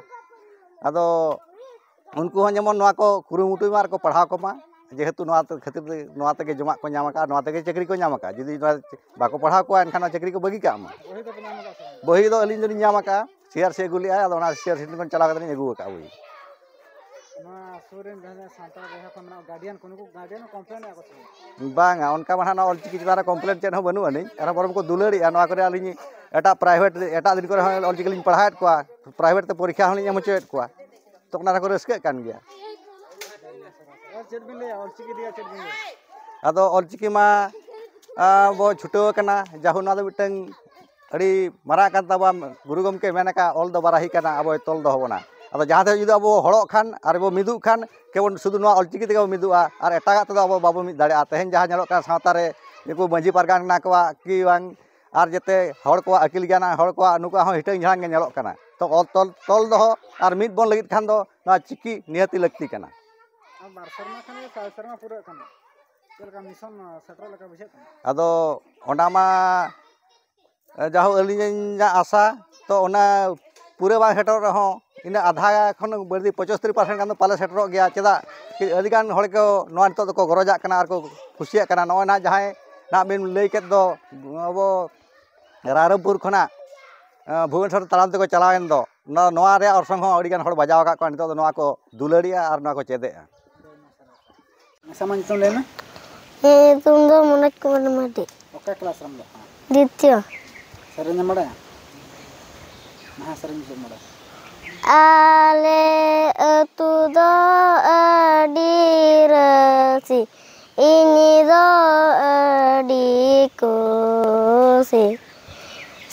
ᱟᱫᱚ ᱩᱱᱠᱩ ᱦᱚᱸ ᱡᱮᱢᱚᱱ ᱱᱚᱣᱟ ᱠᱚ ᱠᱩᱨᱩᱢᱩᱴᱩᱭ ᱢᱟ ᱟᱨ ᱠᱚ ᱯᱟᱲᱦᱟᱣ ᱠᱚᱢᱟ, ᱡᱮᱦᱮᱛᱩ ᱱᱚᱣᱟ ᱛᱮ, ᱠᱷᱟᱹᱛᱤᱨ ᱛᱮ, ᱱᱚᱣᱟ ᱛᱮᱜᱮ ᱡᱚᱢᱟᱜ ᱠᱚ ᱧᱟᱢ ᱟᱠᱟᱫᱼᱟ, ᱱᱚᱣᱟ ᱛᱮᱜᱮ ᱪᱟᱹᱠᱨᱤ ᱠᱚ ᱧᱟᱢ ᱟᱠᱟᱫᱼᱟ᱾ ᱡᱩᱫᱤ ᱱᱚᱣᱟ ᱵᱟᱠᱚ ᱯᱟᱲᱦᱟᱣ ᱠᱚᱣᱟ, ᱮᱱᱠᱷᱟᱱ ᱱᱚᱣᱟ ᱪᱟᱹᱠᱨᱤ ᱠᱚ ᱵᱟᱹᱜᱤ ᱠᱟᱜ ᱢᱟ᱾ ᱵᱚᱦᱤ ᱫᱚᱯᱮ ᱧᱟᱢ ᱟᱠᱟᱫᱼᱟ ᱥᱮ ᱵᱟᱝ? ᱵᱚᱦᱤ ᱫᱚ ᱟᱹᱞᱤᱧ ᱫᱚᱞᱤᱧ ᱧᱟᱢ ᱟᱠᱟᱫᱼᱟ, ᱥᱤ ᱟᱨ ᱥᱤ ᱟᱹᱜᱩ ᱞᱮᱫᱼᱟᱭ, ᱟᱫᱚ ᱚᱱᱟ ᱥᱤ ᱟᱨ ᱥᱤ ᱴᱷᱮᱱ ᱠᱷᱚᱱ ᱪᱟᱞᱟᱣ ᱠᱟᱛᱮ ᱞᱤᱧ ᱟᱹᱜᱩ ᱟᱠᱟᱫᱼᱟ ᱵᱚᱦᱤ᱾ ᱱᱚᱣᱟ ᱥᱩᱨ ᱨᱮᱱ ᱡᱟᱦᱟᱸ ᱥᱟᱱᱛᱟᱲ ᱵᱚᱭᱦᱟ ᱠᱚ ᱢᱮᱱᱟᱜ ᱠᱚ, ᱜᱟᱨᱰᱤᱭᱟᱱ ᱠᱚ, ᱱᱩᱠᱩ ᱜᱟᱨᱰᱤᱭᱟᱱ ᱠᱚ ᱠᱚᱢᱯᱞᱮᱱ ᱮᱫᱟ ᱠᱚ ᱥᱮ ᱵᱟᱝ? ᱵᱟᱝᱟ, ᱚᱱᱠᱟ ᱢᱟ ᱱᱟᱦᱟᱜ ᱱᱚᱣᱟ ᱚᱞᱪᱤᱠᱤ ᱪᱮᱛᱟᱱ ᱨᱮ ᱠᱚᱢᱯᱞᱮᱱ ᱪᱮᱫ ᱦᱚᱸ ᱵᱟᱹᱱᱩᱜ ᱟᱹᱱᱤᱡ᱾ ᱟᱨ ᱵᱚᱨᱚᱝ ᱠᱚ ᱫᱩᱞᱟᱹᱲᱮᱜᱼᱟ ᱱᱚᱣᱟ ᱠᱚᱨᱮ᱾ ᱟᱹᱞᱤᱧ ᱮᱴᱟᱜ ᱯᱨᱟᱭᱵᱷᱮᱴ, ᱮᱴᱟᱜ ᱫᱤᱱ ᱠᱚᱨᱮ ᱦᱚᱸ ᱚᱞᱪᱤᱠᱤ ᱞᱤᱧ ᱯᱟᱲᱦᱟᱣᱮᱫ ᱠᱚᱣᱟ, ᱯᱨᱟᱭᱵᱷᱮᱴ ᱛᱮ ᱯᱚᱨᱤᱠᱠᱷᱟ ᱦᱚᱸᱞᱤᱧ ᱮᱢ ᱦᱚᱪᱚᱭᱮᱫ ᱠᱚᱣᱟ, ᱛᱚ ᱚᱱᱟ ᱨᱮᱠᱚ ᱨᱟᱹᱥᱠᱟᱹᱜ ᱠᱟᱱ ᱜᱮᱭᱟ᱾ ᱟᱨ ᱪᱮᱫ ᱵᱤᱱ ᱞᱟᱹᱭᱟ ᱚᱞᱪᱤᱠᱤ ᱤᱫᱤ ᱠᱟᱛᱮ, ᱪᱮᱫ ᱵᱤᱱ ᱞᱟᱹᱭᱟ? ᱟᱫᱚ ᱚᱞᱪᱤᱠᱤ ᱢᱟ, ᱟᱵᱚ ᱪᱷᱩᱴᱟᱹᱣ ᱟᱠᱟᱱᱟ, ᱡᱟᱦᱳ, ᱱᱚᱣᱟ ᱫᱚ ᱢᱤᱫᱴᱟᱝ ᱟᱹᱰᱤ ᱢᱟᱨᱟᱝ ᱠᱟᱱ ᱛᱟᱵᱚᱣᱟ᱾ ᱜᱩᱨᱩ ᱜᱚᱢᱠᱮ ᱢᱮᱱ ᱟᱠᱟᱫ, "ᱚᱞ ᱫᱚ ᱵᱟᱨᱟᱦᱤ ᱠᱟᱱᱟ, ᱟᱵᱚᱭ ᱛᱚᱞ ᱫᱚᱦᱚ ᱵᱚᱱᱟ᱾" ᱟᱫᱚ ᱡᱟᱦᱟᱸ ᱛᱮ ᱡᱩᱫᱤ ᱟᱵᱚ ᱦᱚᱲᱚᱜ ᱠᱷᱟᱱ ᱟᱨ ᱵᱚ ᱢᱤᱫᱚᱜ ᱠᱷᱟᱱ, ᱠᱮᱵᱚᱞ ᱥᱩᱫᱷᱩ ᱱᱚᱣᱟ ᱚᱞᱪᱤᱠᱤ ᱛᱮᱜᱮ ᱵᱚ ᱢᱤᱫᱚᱜᱼᱟ, ᱟᱨ ᱮᱴᱟᱜᱟᱜ ᱛᱮᱫᱚ ᱟᱵᱚ ᱵᱟᱵᱚ ᱢᱤᱫ ᱫᱟᱲᱮᱭᱟᱜᱼᱟ᱾ ᱛᱮᱦᱮᱧ ᱡᱟᱦᱟᱸ ᱧᱮᱞᱚᱜ ᱠᱟᱱᱟ ᱥᱟᱶᱛᱟ ᱨᱮ, ᱱᱩᱠᱩ ᱢᱟᱹᱡᱷᱤ ᱯᱟᱨᱜᱟᱱᱟ ᱠᱚᱣᱟᱜ ᱠᱤ ᱵᱟᱝ, ᱟᱨ ᱡᱮᱛᱮ ᱦᱚᱲ ᱠᱚᱣᱟᱜ, ᱟᱹᱠᱤᱞ ᱜᱮᱭᱟᱱ ᱦᱚᱲ ᱠᱚᱣᱟᱜ, ᱱᱩᱠᱩᱣᱟᱜ ᱦᱚᱸ ᱦᱤᱴᱟᱹᱝ ᱡᱷᱟᱲᱟᱝ ᱜᱮ ᱧᱮᱞᱚᱜ ᱠᱟᱱᱟ᱾ ᱛᱚ ᱚᱞ ᱛᱚᱞ, ᱛᱚᱞ ᱫᱚᱦᱚ ᱟᱨ ᱢᱤᱫ ᱵᱚᱱ ᱞᱟᱹᱜᱤᱫ ᱠᱷᱟᱱ ᱫᱚ ᱱᱚᱣᱟ ᱪᱤᱠᱤ ᱱᱤᱦᱟᱹᱛᱤ ᱞᱟᱹᱠᱛᱤ ᱠᱟᱱᱟ᱾ ᱟᱨ ᱵᱟᱨ ᱥᱮᱨᱢᱟ ᱠᱷᱟᱱ ᱜᱮ ᱥᱟᱭ ᱥᱮᱨᱢᱟ ᱯᱩᱨᱟᱹᱜ ᱠᱟᱱᱟ᱾ ᱪᱮᱫ ᱞᱮᱠᱟ ᱢᱤᱥᱚᱱ ᱥᱮᱴᱮᱨᱚᱜ ᱞᱮᱠᱟ ᱵᱩᱡᱷᱟᱹᱜ ᱠᱟᱱᱟ? ᱟᱫᱚ ᱚᱱᱟ ᱢᱟ, ᱡᱟᱦᱳ, ᱟᱹᱞᱤᱧᱟᱜ ᱟᱥᱟ ᱛᱚ ᱚᱱᱟ ᱯᱩᱨᱟᱹ ᱵᱟᱝ ᱥᱮᱴᱮᱨᱚᱜ ᱨᱮᱦᱚᱸ, ᱤᱱᱟᱹ ᱟᱫᱷᱟ ᱠᱷᱚᱱ ᱵᱟᱹᱲᱛᱤ ᱯᱚᱸᱪᱟᱥ ᱯᱟᱨᱥᱮᱱᱴ ᱜᱟᱱ ᱫᱚ ᱯᱟᱞᱮ ᱥᱮᱴᱮᱨᱚᱜ ᱜᱮᱭᱟ᱾ ᱪᱮᱫᱟᱜ ᱠᱤ ᱟᱹᱰᱤᱜᱟᱱ ᱦᱚᱲ ᱠᱚ ᱱᱚᱣᱟ ᱱᱤᱛᱚᱜ ᱫᱚᱠᱚ ᱜᱚᱨᱚᱡᱟᱜ ᱠᱟᱱᱟ ᱟᱨ ᱠᱚ ᱠᱩᱥᱤᱭᱟᱜ ᱠᱟᱱᱟ᱾ ᱱᱚᱜᱼᱚᱭ ᱱᱟᱦᱟᱜ ᱡᱟᱦᱟᱸᱭ ᱱᱟᱦᱟᱜ ᱵᱤᱱ ᱞᱟᱹᱭ ᱠᱮᱫ ᱫᱚ, ᱟᱵᱚ ᱨᱟᱭᱨᱚᱝᱯᱩᱨ ᱠᱷᱚᱱᱟᱜ, ᱟᱸ, ᱵᱷᱩᱵᱽᱱᱮᱥᱚᱨ ᱛᱟᱲᱟᱢ ᱛᱮᱠᱚ ᱪᱟᱞᱟᱣᱮᱱ ᱫᱚ, ᱱᱚᱣᱟ, ᱱᱚᱣᱟ ᱨᱮᱭᱟᱜ ᱚᱨᱥᱚᱝ ᱦᱚᱸ ᱟᱹᱰᱤᱜᱟᱱ ᱦᱚᱲ ᱵᱟᱡᱟᱣ ᱟᱠᱟᱫ ᱠᱚᱣᱟ᱾ ᱱᱤᱛᱚᱜ ᱫᱚ ᱱᱚᱣᱟ ᱠᱚ ᱫᱩᱞᱟᱹᱲᱮᱜᱼᱟ ᱟᱨ ᱱᱚᱣᱟ ᱠᱚ ᱪᱮᱫᱮᱜᱼᱟ᱾ ᱟᱪᱪᱷᱟ, ᱢᱟ ᱧᱩᱛᱩᱢ ᱞᱟᱹᱭ ᱢᱮ᱾ ᱤᱧᱟᱹᱜ ᱧᱩᱛᱩᱢ ᱫᱚ ᱢᱚᱱᱳᱡᱽ ᱠᱩᱢᱟᱨ ᱢᱟᱨᱰᱤ᱾ ᱚᱠᱟ ᱠᱞᱟᱥ ᱨᱮᱢ ᱚᱞᱚᱜ ᱠᱟᱱᱟ? ᱫᱤᱛᱤᱭᱚ᱾ ᱥᱮᱨᱮᱧ ᱮᱢ ᱵᱟᱲᱟᱭᱟ? ᱦᱮᱸ, ᱥᱮᱨᱮᱧ ᱪᱮᱫ ᱮᱢ ᱵᱟᱲᱟᱭᱟ? ᱟᱞᱮ ᱟᱹᱛᱩ ᱫᱚ ᱟᱹᱰᱤ ᱨᱟᱹᱥᱤ, ᱤᱧ ᱫᱚ ᱟᱹᱰᱤ ᱠᱩᱥᱤ᱾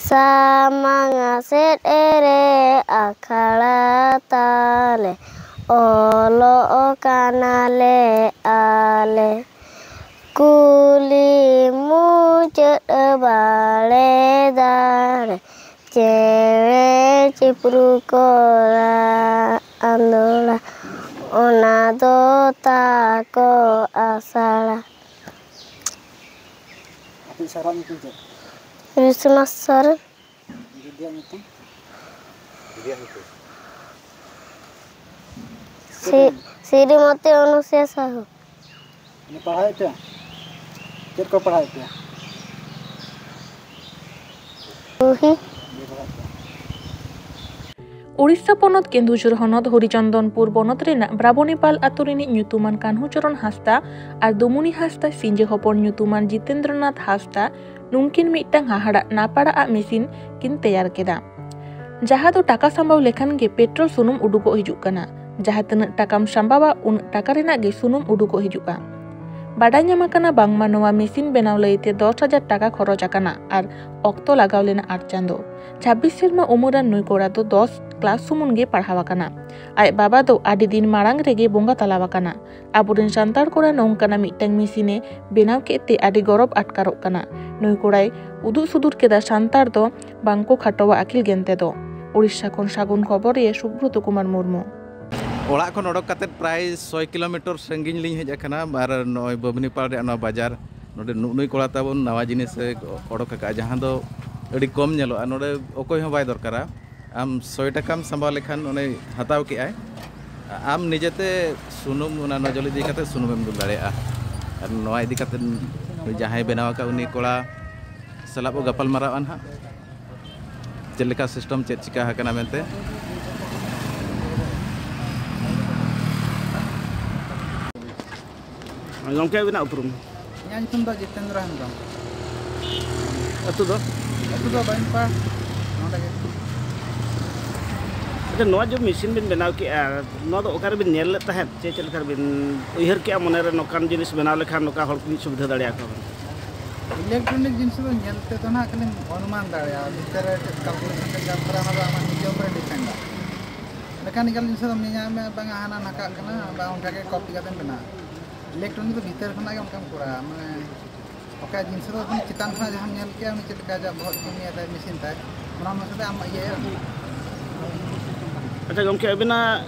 ᱥᱟᱢᱟᱝ ᱥᱮᱫ ᱨᱮ ᱟᱠᱷᱲᱟ ᱛᱟᱞᱮ, ᱚᱞᱚᱜ ᱠᱟᱱᱟᱞᱮ ᱟᱞᱮ᱾ ᱠᱩᱞᱦᱤ ᱢᱩᱪᱟᱹᱫ ᱵᱟᱲᱮ ᱫᱟᱨᱮ, ᱪᱮᱬᱮ ᱪᱤᱯᱨᱩ ᱠᱚ ᱨᱟᱜ ᱟᱸᱫᱳᱲᱟ, ᱚᱱᱟ ᱫᱚ ᱛᱟᱠᱚ ᱟᱥᱲᱟ᱾ ᱟᱯᱮ ᱥᱟᱨᱟᱜ ᱧᱩᱛᱩᱢ ᱪᱮᱫ? ᱨᱤᱥᱱᱟ ᱥᱚᱨᱮᱱ᱾ ᱫᱤᱫᱤᱭᱟᱜ ᱧᱩᱛᱩᱢ? ᱫᱤᱫᱤᱭᱟᱜ ᱧᱩᱛᱩᱢ? ᱥᱤ-, ᱥᱨᱤᱢᱚᱛᱤ ᱚᱱᱩᱥᱩᱭᱟ ᱥᱟᱦᱩ᱾ ᱩᱱᱤ ᱯᱟᱲᱦᱟᱣᱮᱫ ᱯᱮᱭᱟ? ᱪᱮᱫ ᱠᱚ ᱯᱟᱲᱦᱟᱣᱮᱫ ᱯᱮᱭᱟ? ᱵᱩᱦᱤ᱾ ᱵᱩᱦᱤ ᱯᱟᱲᱦᱟᱣᱮᱫ ᱯᱮᱭᱟ᱾ ᱳᱰᱤᱥᱟ ᱯᱚᱱᱚᱛ ᱠᱮᱱᱫᱩᱡᱷᱚᱨ ᱦᱚᱱᱚᱛ ᱦᱚᱨᱤᱪᱚᱱᱫᱚᱱᱯᱩᱨ ᱵᱚᱱᱚᱛ ᱨᱮᱱᱟᱜ ᱵᱨᱟᱵᱚᱱᱤᱯᱟᱞ ᱟᱛᱳ ᱨᱤᱱᱤᱡ ᱧᱩᱛᱩᱢᱟᱱ ᱠᱟᱹᱱᱦᱩ ᱪᱚᱨᱚᱱ ᱦᱟᱸᱥᱫᱟ ᱟᱨ ᱫᱩᱢᱩᱱᱤ ᱦᱟᱸᱥᱫᱟ ᱥᱤᱸᱡᱮ ᱦᱚᱯᱚᱱ ᱧᱩᱛᱩᱢᱟᱱ ᱡᱤᱛᱮᱱᱫᱨᱚᱱᱟᱛᱷ ᱦᱟᱸᱥᱫᱟ ᱱᱩᱝᱠᱤᱱ ᱢᱤᱫᱴᱟᱝ ᱦᱟᱦᱟᱲᱟᱜ ᱱᱟᱯᱟᱲᱟᱜ ᱢᱮᱥᱤᱱ ᱠᱤᱱ ᱛᱮᱭᱟᱨ ᱠᱮᱫᱟ, ᱡᱟᱦᱟᱸ ᱫᱚ ᱴᱟᱠᱟ ᱥᱟᱢᱵᱟᱣ ᱞᱮᱠᱷᱟᱱ ᱜᱮ ᱯᱮᱴᱨᱳᱞ ᱥᱩᱱᱩᱢ ᱩᱰᱩᱠᱚᱜ ᱦᱤᱡᱩᱜ ᱠᱟᱱᱟ᱾ ᱡᱟᱦᱟᱸ ᱛᱤᱱᱟᱹᱜ ᱴᱟᱠᱟᱢ ᱥᱟᱢᱵᱟᱣᱟ, ᱩᱱᱟᱹᱜ ᱴᱟᱠᱟ ᱨᱮᱱᱟᱜ ᱜᱮ ᱥᱩᱱᱩᱢ ᱩᱰᱩᱠᱚᱜ ᱦᱤᱡᱩᱜᱼᱟ᱾ ᱵᱟᱰᱟᱭ ᱧᱟᱢ ᱟᱠᱟᱱᱟ ᱵᱟᱝᱢᱟ ᱱᱚᱣᱟ ᱢᱮᱥᱤᱱ ᱵᱮᱱᱟᱣ ᱞᱟᱹᱭᱛᱮ ᱫᱚᱥ ᱦᱟᱡᱟᱨ ᱴᱟᱠᱟ ᱠᱷᱚᱨᱚᱪ ᱟᱠᱟᱱᱟ ᱟᱨ ᱚᱠᱛᱚ ᱞᱟᱜᱟᱣ ᱞᱮᱱᱟ ᱟᱴ ᱪᱟᱸᱫᱚ᱾ ᱪᱷᱟᱵᱵᱤᱥ ᱥᱮᱨᱢᱟ ᱩᱢᱮᱨᱟᱱ ᱱᱩᱭ ᱠᱚᱲᱟ ᱫᱚ ᱫᱚᱥ ᱠᱞᱟᱥ ᱥᱩᱢᱩᱝ ᱜᱮ ᱯᱟᱲᱦᱟᱣ ᱟᱠᱟᱱᱟ᱾ ᱟᱡ ᱵᱟᱵᱟ ᱫᱚ ᱟᱹᱰᱤ ᱫᱤᱱ ᱢᱟᱲᱟᱝ ᱨᱮᱜᱮ ᱵᱚᱸᱜᱟ ᱛᱟᱞᱟᱣ ᱟᱠᱟᱱᱟ᱾ ᱟᱵᱚᱨᱮᱱ ᱥᱟᱱᱛᱟᱲ ᱠᱚᱲᱟ ᱱᱚᱝᱠᱟᱱᱟᱜ ᱢᱤᱫᱴᱟᱝ ᱢᱮᱥᱤᱱᱮ ᱵᱮᱱᱟᱣ ᱠᱮᱫ ᱛᱮ ᱟᱹᱰᱤ ᱜᱚᱨᱚᱵᱽ ᱟᱴᱠᱟᱨᱚᱜ ᱠᱟᱱᱟ᱾ ᱱᱩᱭ ᱠᱚᱲᱟᱭ ᱩᱫᱩᱜ ᱥᱩᱫᱩᱨ ᱠᱮᱫᱟ ᱥᱟᱱᱛᱟᱲ ᱫᱚ ᱵᱟᱝᱠᱚ ᱠᱷᱟᱴᱚᱣᱟ ᱟᱹᱠᱤᱞ ᱜᱮᱱᱛᱮ ᱫᱚ᱾ ᱳᱰᱤᱥᱟ ᱠᱷᱚᱱ ᱥᱟᱹᱜᱩᱱ ᱠᱷᱚᱵᱚᱨᱤᱭᱟᱹ ᱥᱩᱵᱨᱚᱛ ᱠᱩᱢᱟᱨ ᱢᱩᱨᱢᱩ᱾ ᱚᱲᱟᱜ ᱠᱷᱚᱱ ᱚᱰᱚᱠ ᱠᱟᱛᱮᱫ ᱯᱨᱟᱭ ᱥᱚᱭ ᱠᱤᱞᱳᱢᱤᱴᱟᱨ ᱥᱟᱺᱜᱤᱧ ᱞᱤᱧ ᱦᱮᱡ ᱟᱠᱟᱱᱟ ᱟᱨ ᱱᱚᱜᱼᱚᱭ ᱵᱟᱢᱱᱤᱯᱟᱲ ᱨᱮᱭᱟᱜ ᱱᱚᱣᱟ ᱵᱟᱡᱟᱨ, ᱱᱚᱰᱮ ᱱᱩᱜᱼᱱᱩᱭ ᱠᱚᱲᱟ ᱛᱟᱵᱚᱱ ᱱᱟᱣᱟ ᱡᱤᱱᱤᱥ ᱮ ᱚᱰᱚᱠ ᱟᱠᱟᱫᱼᱟ, ᱡᱟᱦᱟᱸ ᱫᱚ ᱟᱹᱰᱤ ᱠᱚᱢ ᱧᱮᱞᱚᱜᱼᱟ᱾ ᱱᱚᱰᱮ ᱚᱠᱚᱭ ᱦᱚᱸ ᱵᱟᱭ ᱫᱚᱨᱠᱟᱨᱟ᱾ ᱟᱢ ᱥᱚᱭ ᱴᱟᱠᱟᱢ ᱥᱟᱢᱵᱟᱣ ᱞᱮᱠᱷᱟᱱ ᱚᱱᱮ ᱦᱟᱛᱟᱣ ᱠᱮᱜᱼᱟᱭ, ᱟᱢ ᱱᱤᱡᱮᱛᱮ ᱥᱩᱱᱩᱢ, ᱚᱱᱟ ᱱᱚᱡᱚᱞ ᱤᱫᱤ ᱠᱟᱛᱮ ᱥᱩᱱᱩᱢᱮᱢ ᱫᱩᱞ ᱫᱟᱲᱮᱭᱟᱜᱼᱟ᱾ ᱟᱨ ᱱᱚᱣᱟ ᱤᱫᱤ ᱠᱟᱛᱮ ᱡᱟᱦᱟᱸᱭ ᱵᱮᱱᱟᱣ ᱟᱠᱟᱫ ᱩᱱᱤ ᱠᱚᱲᱟ ᱥᱟᱞᱟᱜ ᱵᱚ ᱜᱟᱯᱟᱞ ᱢᱟᱨᱟᱣᱟ ᱱᱟᱦᱟᱜ, ᱪᱮᱫ ᱞᱮᱠᱟ ᱥᱤᱥᱴᱮᱢ, ᱪᱮᱫ ᱪᱤᱠᱟ ᱟᱠᱟᱱᱟ ᱢᱮᱱᱛᱮ᱾ ᱜᱚᱢᱠᱮ, ᱟᱹᱵᱤᱱᱟᱜ ᱩᱯᱨᱩᱢ? ᱤᱧᱟᱹᱜ ᱧᱩᱛᱩᱢ ᱫᱚ ᱡᱤᱛᱮᱱᱫᱨᱚ ᱦᱮᱢᱵᱨᱚᱢ᱾ ᱟᱹᱛᱩ ᱫᱚ? ᱟᱹᱛᱩ ᱫᱚ ᱵᱟᱹᱧᱯᱟ, ᱱᱚᱰᱮ ᱜᱮ᱾ ᱟᱪᱪᱷᱟ, ᱱᱚᱣᱟ ᱡᱮ ᱢᱮᱥᱤᱱ ᱵᱤᱱ ᱵᱮᱱᱟᱣ ᱠᱮᱜᱼᱟ, ᱱᱚᱣᱟ ᱫᱚ ᱚᱠᱟᱨᱮᱵᱤᱱ ᱧᱮᱞ ᱞᱮᱫ ᱛᱟᱦᱮᱸᱫ, ᱪᱮ ᱪᱮᱫ ᱞᱮᱠᱟ ᱵᱤᱱ ᱩᱭᱦᱟᱹᱨ ᱠᱮᱜᱼᱟ ᱢᱚᱱᱮᱨᱮ, ᱱᱚᱝᱠᱟᱱ ᱡᱤᱱᱤᱥ ᱵᱮᱱᱟᱣ ᱞᱮᱠᱷᱟᱱ ᱱᱚᱝᱠᱟ ᱦᱚᱲ ᱠᱚᱧ ᱥᱩᱵᱤᱫᱷᱟ ᱫᱟᱲᱮᱭᱟᱠᱚᱣᱟ? ᱤᱞᱮᱠᱴᱨᱚᱱᱤᱠ ᱡᱤᱱᱤᱥ ᱫᱚ ᱧᱮᱞ ᱛᱮᱫᱚ ᱱᱟᱦᱟᱜ ᱠᱷᱟᱹᱞᱤᱢ ᱚᱱᱩᱢᱟᱱ ᱫᱟᱲᱮᱭᱟᱜᱼᱟ, ᱵᱷᱤᱛᱟᱹᱨ ᱨᱮ ᱪᱮᱫ ᱠᱟᱞᱠᱩᱞᱮᱥᱚᱱ ᱠᱚ ᱪᱟᱞᱟᱜ ᱠᱟᱱᱟ, ᱚᱱᱟ ᱫᱚ ᱟᱢᱟᱜ ᱱᱤᱡᱮ ᱩᱯᱚᱨᱮ ᱰᱤᱯᱮᱱᱰᱟ᱾ ᱢᱮᱠᱟᱱᱤᱠᱟᱞ ᱡᱤᱱᱤᱥ ᱫᱚ ᱧᱮᱧᱟᱢ ᱢᱮ, ᱵᱟᱝ ᱦᱟᱱᱟ ᱱᱟᱠᱟᱜ ᱠᱟᱱᱟ, ᱵᱟᱝ ᱚᱱᱠᱟ ᱜᱮ ᱠᱚᱯᱤ ᱠᱟᱛᱮᱢ ᱵᱮᱱᱟᱣᱟ᱾ ᱤᱞᱮᱠᱴᱨᱚᱱᱤᱠ ᱫᱚ ᱵᱷᱤᱛᱟᱹᱨ ᱠᱷᱚᱱᱟᱜ ᱜᱮ ᱚᱱᱠᱟᱢ ᱠᱚᱨᱟᱣᱟ, ᱢᱟᱱᱮ ᱚᱠᱟ ᱡᱤᱱᱤᱥ ᱫᱚ ᱟᱵᱚ ᱪᱮᱛᱟᱱ ᱠᱷᱚᱱᱟᱜ ᱡᱟᱦᱟᱸᱢ ᱧᱮᱞ ᱠᱮᱜᱼᱟ, ᱩᱱᱤ ᱪᱮᱫ ᱞᱮᱠᱟ ᱟᱡᱟᱜ ᱵᱚᱦᱚᱜ ᱠᱟᱹᱢᱤᱭᱮᱫᱟᱭ ᱢᱮᱥᱤᱱ ᱛᱟᱭ, ᱚᱱᱟ ᱚᱱᱩᱥᱟᱨ ᱛᱮ ᱟᱢ ᱤᱭᱟᱹᱭᱟ᱾ ᱟᱪᱪᱷᱟ ᱜᱚᱢᱠᱮ, ᱟᱹᱵᱤᱱᱟᱜ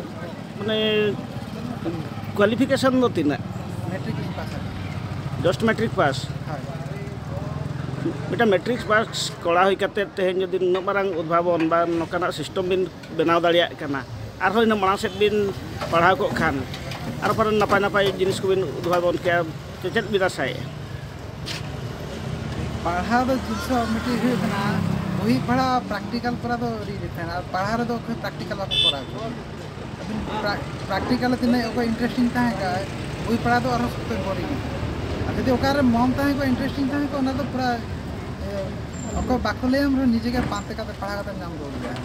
ᱢᱟᱱᱮ ᱠᱳᱣᱟᱞᱤᱯᱷᱤᱠᱮᱥᱚᱱ ᱫᱚ ᱛᱤᱱᱟᱹᱜ? ᱢᱮᱴᱨᱤᱠ ᱞᱤᱧ ᱯᱟᱥ ᱟᱠᱟᱱᱟ᱾ ᱡᱟᱥᱴ ᱢᱮᱴᱨᱤᱠ ᱯᱟᱥ? ᱦᱳᱭ᱾ ᱢᱤᱫᱴᱟᱝ ᱢᱮᱴᱨᱤᱠ ᱯᱟᱥ ᱠᱚᱲᱟ ᱦᱩᱭ ᱠᱟᱛᱮᱫ ᱛᱮᱦᱮᱧ ᱡᱩᱫᱤ ᱱᱩᱱᱟᱹᱜ ᱢᱟᱨᱟᱝ ᱩᱫᱵᱷᱟᱵᱚᱱ ᱵᱟ ᱱᱚᱝᱠᱟᱱᱟᱜ ᱥᱤᱥᱴᱮᱢ ᱵᱤᱱ ᱵᱮᱱᱟᱣ ᱫᱟᱲᱮᱭᱟᱜ ᱠᱟᱱᱟ, ᱟᱨᱦᱚᱸ ᱤᱱᱟᱹᱜ ᱢᱟᱲᱟᱝ ᱥᱮᱫ ᱵᱤᱱ ᱯᱟᱲᱦᱟᱣ ᱠᱚᱜ ᱠᱷᱟᱱ ᱟᱨᱚ ᱯᱟᱞᱮᱱ ᱱᱟᱯᱟᱭ ᱱᱟᱯᱟᱭ ᱡᱤᱱᱤᱥ ᱠᱚᱵᱤᱱ ᱩᱫᱵᱷᱟᱵᱚᱱ ᱠᱮᱭᱟ, ᱪᱮ ᱪᱮᱫ ᱵᱤᱱ ᱟᱥᱟᱭᱮᱫᱼᱟ? ᱯᱟᱲᱦᱟᱣ ᱫᱚ ᱡᱤᱱᱤᱥ ᱫᱚ ᱢᱤᱫᱴᱤᱡ ᱦᱩᱭᱩᱜ ᱠᱟᱱᱟ, ᱵᱳᱭ ᱯᱟᱲᱦᱟᱣ ᱯᱨᱮᱠᱴᱤᱠᱟᱞ ᱠᱚᱨᱟᱣ ᱫᱚ ᱟᱹᱰᱤ ᱰᱤᱯᱷᱟᱨᱮᱱᱴ, ᱟᱨ ᱯᱟᱲᱦᱟᱣ ᱨᱮᱫᱚ ᱚᱠᱚᱭ ᱯᱨᱮᱠᱴᱤᱠᱟᱞ ᱵᱟᱠᱚ ᱠᱚᱨᱟᱣ ᱦᱚᱪᱚ᱾ ᱟᱹᱵᱤᱱ ᱯᱨᱟ-, ᱯᱨᱮᱠᱴᱤᱠᱟᱞ ᱨᱮ ᱛᱤᱱᱟᱹᱜ ᱚᱠᱚᱭ ᱤᱱᱴᱟᱨᱮᱥᱴᱤᱝ ᱛᱟᱦᱮᱸ ᱠᱟᱱᱟ, ᱵᱳᱭ ᱯᱟᱲᱦᱟᱣ ᱫᱚ ᱟᱨᱦᱚᱸ ᱥᱚᱠᱛᱚ ᱵᱳᱨᱤᱝ᱾ ᱟᱨ ᱡᱩᱫᱤ ᱚᱠᱟᱨᱮ ᱢᱚᱱ ᱛᱟᱦᱮᱸ ᱠᱚᱜᱼᱟ, ᱤᱱᱴᱟᱨᱮᱥᱴᱤᱝ ᱛᱟᱦᱮᱸ ᱠᱚᱜᱼᱟ, ᱚᱱᱟ ᱫᱚ ᱯᱩᱨᱟ, ᱮ, ᱚᱠᱚᱭ ᱵᱟᱠᱚ ᱞᱟᱹᱭᱟᱢ ᱨᱮᱦᱚᱸ ᱱᱤᱡᱮ ᱜᱮ ᱯᱟᱱᱛᱮ ᱠᱟᱛᱮ ᱯᱟᱲᱦᱟᱣ ᱠᱟᱛᱮᱢ ᱧᱟᱢ ᱜᱚᱫ ᱜᱮᱭᱟ᱾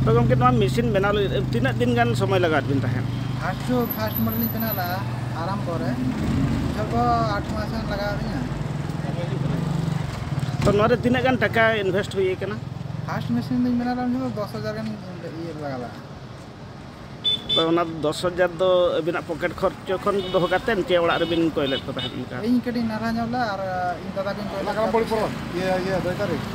ᱛᱚ ᱜᱚᱢᱠᱮ, ᱱᱚᱣᱟ ᱢᱮᱥᱤᱱ ᱵᱮᱱᱟᱣ ᱞᱟᱹᱜᱤᱫ ᱛᱤᱱᱟᱹᱜ ᱫᱤᱱ ᱜᱟᱱ ᱥᱚᱢᱚᱭ ᱞᱟᱜᱟᱣᱟᱫ ᱵᱤᱱ ᱛᱟᱦᱮᱸᱫ? ᱯᱷᱟᱥᱴ ᱫᱚ, ᱯᱷᱟᱥᱴ ᱢᱚᱰᱮᱞ ᱞᱤᱧ ᱵᱮᱱᱟᱣ ᱞᱮᱫᱼᱟ, ᱟᱨᱟᱢᱵᱚ ᱨᱮ ᱡᱷᱚᱛᱚ ᱟᱴ ᱢᱟᱥ ᱜᱟᱱ ᱞᱟᱜᱟᱣ ᱞᱤᱧᱟ᱾ ᱛᱚ ᱱᱚᱣᱟ ᱨᱮ ᱛᱤᱱᱟᱹᱜ ᱜᱟᱱ ᱴᱟᱠᱟ ᱤᱱᱵᱷᱮᱥᱴ ᱦᱩᱭ ᱟᱠᱟᱱᱟ? ᱯᱷᱟᱥᱴ ᱢᱮᱥᱤᱱ ᱞᱤᱧ ᱵᱮᱱᱟᱣ ᱞᱮᱫᱼᱟ, ᱩᱱ ᱡᱚᱠᱷᱚᱱ ᱫᱚ ᱫᱚᱥ ᱦᱟᱡᱟᱨ ᱜᱟᱱ ᱤᱭᱟᱹ ᱞᱟᱜᱟᱣ ᱞᱮᱫᱼᱟ᱾ ᱛᱚ ᱚᱱᱟ ᱫᱚᱥ ᱦᱟᱡᱟᱨ ᱫᱚ ᱟᱹᱵᱤᱱᱟᱜ ᱯᱚᱠᱮᱴ ᱠᱷᱚᱨᱪᱚ ᱠᱷᱚᱱ ᱫᱚᱦᱚ ᱠᱟᱛᱮᱫ ᱪᱮ ᱚᱲᱟᱜ ᱨᱮᱵᱤᱱ ᱠᱚᱭ ᱞᱮᱫ ᱠᱚ ᱛᱟᱦᱮᱸᱫ ᱚᱱᱠᱟ? ᱤᱧ ᱠᱟᱹᱴᱤᱡ ᱱᱟᱞᱦᱟ ᱧᱚᱜ ᱞᱮᱫᱼᱟ ᱟᱨ ᱤᱧ ᱫᱟᱫᱟ ᱠᱚᱧ ᱠᱚᱭ ᱞᱮᱫ ᱠᱚᱣᱟ᱾ ᱤᱭᱟᱹ, ᱤᱭᱟᱹ, ᱫᱚᱭ ᱛᱟᱹᱨᱤᱠᱷ᱾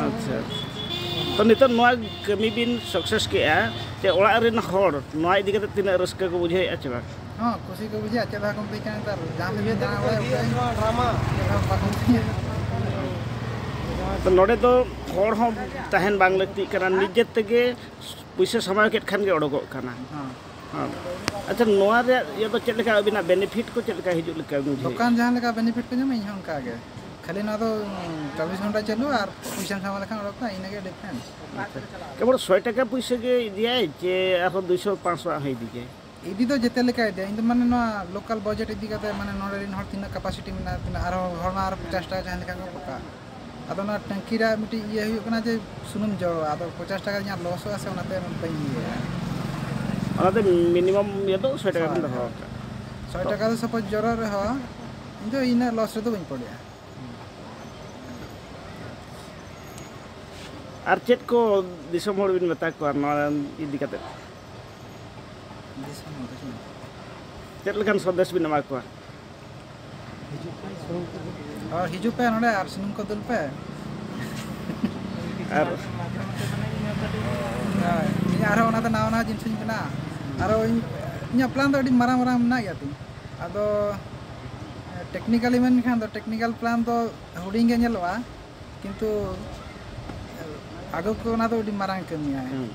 ᱟᱪᱪᱷᱟ, ᱟᱪᱪᱷᱟ᱾ ᱛᱚ ᱱᱤᱛᱚᱜ ᱱᱚᱣᱟ ᱠᱟᱹᱢᱤ ᱵᱤᱱ ᱥᱟᱠᱥᱮᱥ ᱠᱮᱜᱼᱟ, ᱪᱮ ᱚᱲᱟᱜ ᱨᱮᱱ ᱦᱚᱲ ᱱᱚᱣᱟ ᱤᱫᱤ ᱠᱟᱛᱮ ᱛᱤᱱᱟᱹᱜ ᱨᱟᱹᱥᱠᱟᱹ ᱠᱚ ᱵᱩᱡᱷᱟᱹᱣᱮᱫᱼᱟ ᱪᱮ ᱵᱟᱝ? ᱦᱚᱸ, ᱠᱩᱥᱤ ᱠᱚ ᱵᱩᱡᱷᱟᱹᱣᱟ, ᱪᱮᱫ ᱦᱚᱸ ᱵᱟᱠᱚ ᱢᱤᱛᱟᱹᱧ ᱠᱟᱱᱟ ᱱᱮᱛᱟᱨ, ᱡᱟᱦᱟᱸ ᱥᱮᱫ ᱜᱮ ᱫᱟᱬᱟ ᱵᱟᱲᱟᱭ ᱩᱴᱷᱟᱹᱧ, ᱪᱮᱫ ᱦᱚᱸ ᱵᱟᱠᱚ ᱢᱤᱛᱟᱹᱧᱟ᱾ ᱛᱚ ᱱᱚᱰᱮ ᱫᱚ ᱦᱚᱲ ᱦᱚᱸ ᱛᱟᱦᱮᱱ ᱵᱟᱝ ᱞᱟᱹᱠᱛᱤᱜ ᱠᱟᱱᱟ, ᱱᱤᱡᱮ ᱛᱮᱜᱮ ᱯᱩᱭᱥᱟᱹ ᱥᱟᱢᱟᱣ ᱠᱮᱫ ᱠᱷᱟᱱ ᱜᱮ ᱚᱰᱚᱠᱚᱜ ᱠᱟᱱᱟ᱾ ᱦᱚᱸ᱾ ᱦᱚᱸ᱾ ᱟᱪᱪᱷᱟ, ᱱᱚᱣᱟ ᱨᱮᱭᱟᱜ ᱤᱭᱟᱹ ᱫᱚ ᱪᱮᱫ ᱞᱮᱠᱟ ᱟᱹᱵᱤᱱᱟᱜ ᱵᱮᱱᱤᱯᱷᱤᱴ ᱠᱚ ᱪᱮᱫ ᱞᱮᱠᱟ ᱦᱤᱡᱩᱜ ᱞᱮᱠᱟ ᱵᱤᱱ ᱵᱩᱡᱷᱟᱹᱣᱮᱫᱼᱟ? ᱫᱚᱠᱟᱱ ᱡᱟᱦᱟᱸ ᱞᱮᱠᱟ ᱵᱮᱱᱤᱯᱷᱤᱴ ᱠᱚ ᱧᱟᱢᱟ, ᱤᱧ ᱦᱚᱸ ᱚᱱᱠᱟ ᱜᱮ᱾ ᱠᱷᱟᱹᱞᱤ ᱱᱚᱣᱟ ᱫᱚ, ᱩᱸ, ᱪᱚᱵᱵᱤᱥ ᱜᱷᱚᱱᱴᱟ ᱪᱟᱹᱞᱩᱜᱼᱟ ᱟᱨ ᱯᱩᱭᱥᱟᱹᱢ ᱥᱟᱢᱟᱣ ᱞᱮᱠᱷᱟᱱ ᱚᱰᱚᱠᱚᱜᱼᱟ, ᱤᱱᱟᱹᱜᱮ ᱰᱤᱯᱷᱟᱨᱮᱱᱥ᱾ ᱟᱪᱪᱷᱟ᱾ ᱠᱮᱵᱚᱞ ᱥᱚᱭ ᱴᱟᱠᱟ ᱯᱩᱭᱥᱟᱹ ᱜᱮ ᱤᱫᱤᱭᱟᱭ ᱪᱮ ᱟᱨᱦᱚᱸ ᱫᱩᱭᱥᱚ ᱯᱟᱸᱪᱥᱚ ᱟᱜ ᱦᱚᱸ ᱤᱫᱤ ᱜᱮᱭᱟᱭ? ᱤᱫᱤ ᱫᱚ ᱡᱮᱛᱮ ᱞᱮᱠᱟ ᱤᱫᱤᱭᱟ᱾ ᱤᱧ ᱫᱚ ᱢᱟᱱᱮ ᱱᱚᱣᱟ ᱞᱳᱠᱟᱞ ᱵᱟᱡᱮᱴ ᱤᱫᱤ ᱠᱟᱛᱮ, ᱢᱟᱱᱮ ᱱᱚᱰᱮ ᱨᱮᱱ ᱦᱚᱲ ᱛᱤᱱᱟᱹᱜ ᱠᱮᱯᱟᱥᱤᱴᱤ ᱢᱮᱱᱟᱜᱼᱟ, ᱛᱤᱱᱟᱹᱜ ᱟᱨᱦᱚᱸ ᱦᱚᱲ ᱢᱟ ᱟᱨᱦᱚᱸ ᱯᱚᱪᱟᱥ ᱴᱟᱠᱟ ᱡᱟᱦᱟᱸ ᱞᱮᱠᱟ ᱠᱚ ᱯᱚᱠᱟ᱾ ᱟᱫᱚ ᱚᱱᱟ ᱴᱮᱝᱠᱤ ᱨᱮᱭᱟᱜ ᱢᱤᱫᱴᱤᱡ ᱤᱭᱟᱹ ᱦᱩᱭᱩᱜ ᱠᱟᱱᱟ ᱡᱮ ᱥᱩᱱᱩᱢ ᱡᱚᱨᱚᱜᱼᱟ, ᱟᱫᱚ ᱯᱚᱪᱟᱥ ᱴᱟᱠᱟ ᱤᱧᱟᱹᱜ ᱞᱚᱥᱚᱜᱼᱟ ᱥᱮ, ᱚᱱᱟᱛᱮ ᱵᱟᱹᱧ ᱤᱭᱟᱹᱭᱟ᱾ ᱚᱱᱟᱛᱮ ᱢᱤᱱᱤᱢᱟᱢ ᱤᱭᱟᱹ ᱫᱚ ᱥᱚᱭ ᱴᱟᱠᱟ ᱵᱤᱱ ᱦᱳᱭ᱾ ᱫᱚᱦᱚ ᱟᱠᱟᱫᱼᱟ᱾ ᱥᱚᱭ ᱴᱟᱠᱟ ᱫᱚ ᱥᱟᱯᱳᱡᱽ ᱡᱚᱨᱚᱜ ᱨᱮᱦᱚᱸ, ᱤᱧ ᱫᱚ ᱤᱱᱟᱹᱜ ᱞᱚᱥ ᱨᱮᱫᱚ ᱵᱟᱹᱧ ᱯᱚᱲᱮᱜᱼᱟ᱾ ᱟᱨ ᱪᱮᱫ ᱠᱚ ᱫᱤᱥᱚᱢ ᱦᱚᱲ ᱵᱤᱱ ᱢᱮᱛᱟ ᱠᱚᱣᱟ ᱱᱚᱣᱟ ᱤᱫᱤ ᱠᱟᱛᱮ? ᱫᱤᱥᱚᱢ ᱦᱚᱲ ᱫᱚ ᱪᱮᱫ? ᱪᱮᱫ ᱞᱮᱠᱟᱱ ᱥᱚᱱᱫᱮᱥ ᱵᱤᱱ ᱮᱢᱟ ᱠᱚᱣᱟ? ᱦᱤᱡᱩᱜ ᱯᱮ, ᱥᱩᱱᱩᱢ ᱠᱚ ᱫᱩᱞ᱾ ᱦᱚᱸ, ᱦᱤᱡᱩᱜ ᱯᱮ ᱱᱚᱰᱮ ᱟᱨ ᱥᱩᱱᱩᱢ ᱠᱚ ᱫᱩᱞ ᱯᱮ᱾ ᱟᱨ ᱦᱳᱭ, ᱤᱧ ᱟᱨᱦᱚᱸ ᱚᱱᱟᱛᱮ ᱱᱟᱣᱟ ᱱᱟᱣᱟ ᱡᱤᱱᱤᱥᱤᱧ ᱵᱮᱱᱟᱣᱟ᱾ ᱟᱨᱚ ᱤᱧ, ᱤᱧᱟᱹᱜ ᱯᱞᱟᱱ ᱫᱚ ᱟᱹᱰᱤ ᱢᱟᱨᱟᱝ ᱢᱟᱨᱟᱝ ᱢᱮᱱᱟᱜ ᱜᱮᱭᱟ ᱛᱤᱧ᱾ ᱟᱫᱚ ᱴᱮᱠᱱᱤᱠᱟᱞᱤ ᱢᱮᱱ ᱞᱮᱠᱷᱟᱱ ᱫᱚ, ᱴᱮᱠᱱᱤᱠᱟᱞ ᱯᱞᱟᱱ ᱫᱚ ᱦᱩᱰᱤᱧ ᱜᱮ ᱧᱮᱞᱚᱜᱼᱟ, ᱠᱤᱱᱛᱩ ᱟᱹᱜᱩ ᱠᱚ ᱚᱱᱟ ᱫᱚ ᱟᱹᱰᱤ ᱢᱟᱨᱟᱝ ᱠᱟᱹᱢᱤᱭᱟᱭ᱾ ᱦᱩᱸ᱾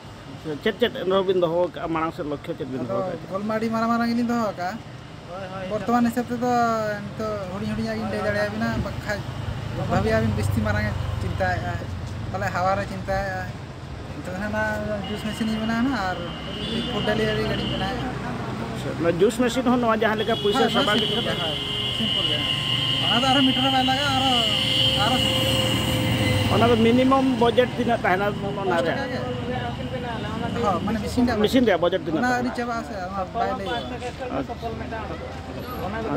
ᱪᱮᱫ ᱪᱮᱫ ᱮᱱᱨᱮᱦᱚᱸ ᱵᱤᱱ ᱫᱚᱦᱚ ᱟᱠᱟᱫᱼᱟ, ᱢᱟᱲᱟᱝ ᱥᱮᱫ ᱞᱚᱠᱠᱷᱚ ᱪᱮᱫ ᱵᱤᱱ ᱟᱫᱚ ᱫᱚᱦᱚ ᱟᱠᱟᱫᱼᱟ? ᱜᱳᱞ ᱢᱟ ᱟᱹᱰᱤ ᱢᱟᱨᱟᱝ ᱢᱟᱨᱟᱝ ᱜᱮᱞᱤᱧ ᱫᱚᱦᱚ ᱟᱠᱟᱫᱼᱟ᱾ ᱵᱚᱨᱛᱚᱢᱟᱱ ᱦᱤᱥᱟᱹᱵ ᱛᱮᱫᱚ ᱱᱤᱛᱚᱜ ᱦᱩᱰᱤᱧ ᱦᱩᱰᱤᱧᱟᱜ ᱜᱤᱧ ᱞᱟᱹᱭ ᱫᱟᱲᱮᱭᱟᱵᱤᱱᱟ, ᱵᱟᱠᱷᱟᱡ ᱵᱷᱟᱵᱤᱭᱟ ᱵᱤᱱ ᱵᱤᱥᱛᱤ ᱢᱟᱨᱟᱝ ᱮ ᱪᱤᱱᱛᱟᱭᱮᱫᱼᱟ, ᱛᱟᱦᱚᱞᱮ ᱦᱟᱣᱟ ᱨᱮ ᱪᱤᱱᱛᱟᱭᱮᱫᱼᱟ᱾ ᱱᱤᱛᱚᱜ ᱫᱚ ᱦᱟᱸᱜ ᱚᱱᱟ ᱡᱩᱥ ᱢᱮᱥᱤᱱ ᱤᱧ ᱵᱮᱱᱟᱣᱟ ᱦᱟᱸᱜ ᱟᱨ ᱯᱷᱩᱰ ᱰᱮᱞᱤᱵᱷᱟᱨᱤ ᱜᱟᱹᱰᱤᱧ ᱵᱮᱱᱟᱣᱮᱫᱼᱟ᱾ ᱚᱱᱟ ᱡᱩᱥ ᱢᱮᱥᱤᱱ ᱦᱚᱸ ᱱᱚᱣᱟ ᱡᱟᱦᱟᱸ ᱞᱮᱠᱟ ᱯᱩᱭᱥᱟᱹ ᱦᱳᱭ, ᱦᱳᱭ, ᱥᱟᱵᱟᱜ ᱥᱤᱢᱯᱚᱞ ᱜᱮᱭᱟ, ᱦᱳᱭ, ᱥᱤᱢᱯᱚᱞ ᱜᱮᱭᱟ᱾ ᱚᱱᱟ ᱫᱚ ᱟᱨᱚ ᱢᱤᱴᱟᱨ ᱦᱚᱸ ᱵᱟᱭ ᱞᱟᱜᱟᱜᱼᱟ, ᱟᱨᱚ ᱟᱨᱚ ᱥᱤᱢᱯᱚᱞ᱾ ᱚᱱᱟ ᱫᱚ ᱢᱤᱱᱤᱢᱟᱢ ᱵᱟᱡᱮᱴ ᱛᱤᱱᱟᱹᱜ ᱛᱟᱦᱮᱱᱟ ᱚᱱᱟ ᱨᱮ? ᱴᱟᱠᱟ ᱜᱮ᱾ ᱦᱳᱭ, ᱢᱟᱱᱮ ᱢᱮᱥᱤᱱ ᱨᱮᱭᱟᱜ ᱢᱮᱥᱤᱱ ᱨᱮᱭᱟᱜ ᱵᱟᱡᱮᱴ ᱛᱤᱱᱟᱹᱜ ᱚᱱᱟ ᱟᱹᱣᱨᱤ ᱛᱟᱦᱮᱱᱟ? ᱪᱟᱵᱟᱜᱼᱟ ᱥᱮ, ᱚᱱᱟ ᱵᱟᱭ ᱞᱟᱹᱭᱚᱜᱼᱟ᱾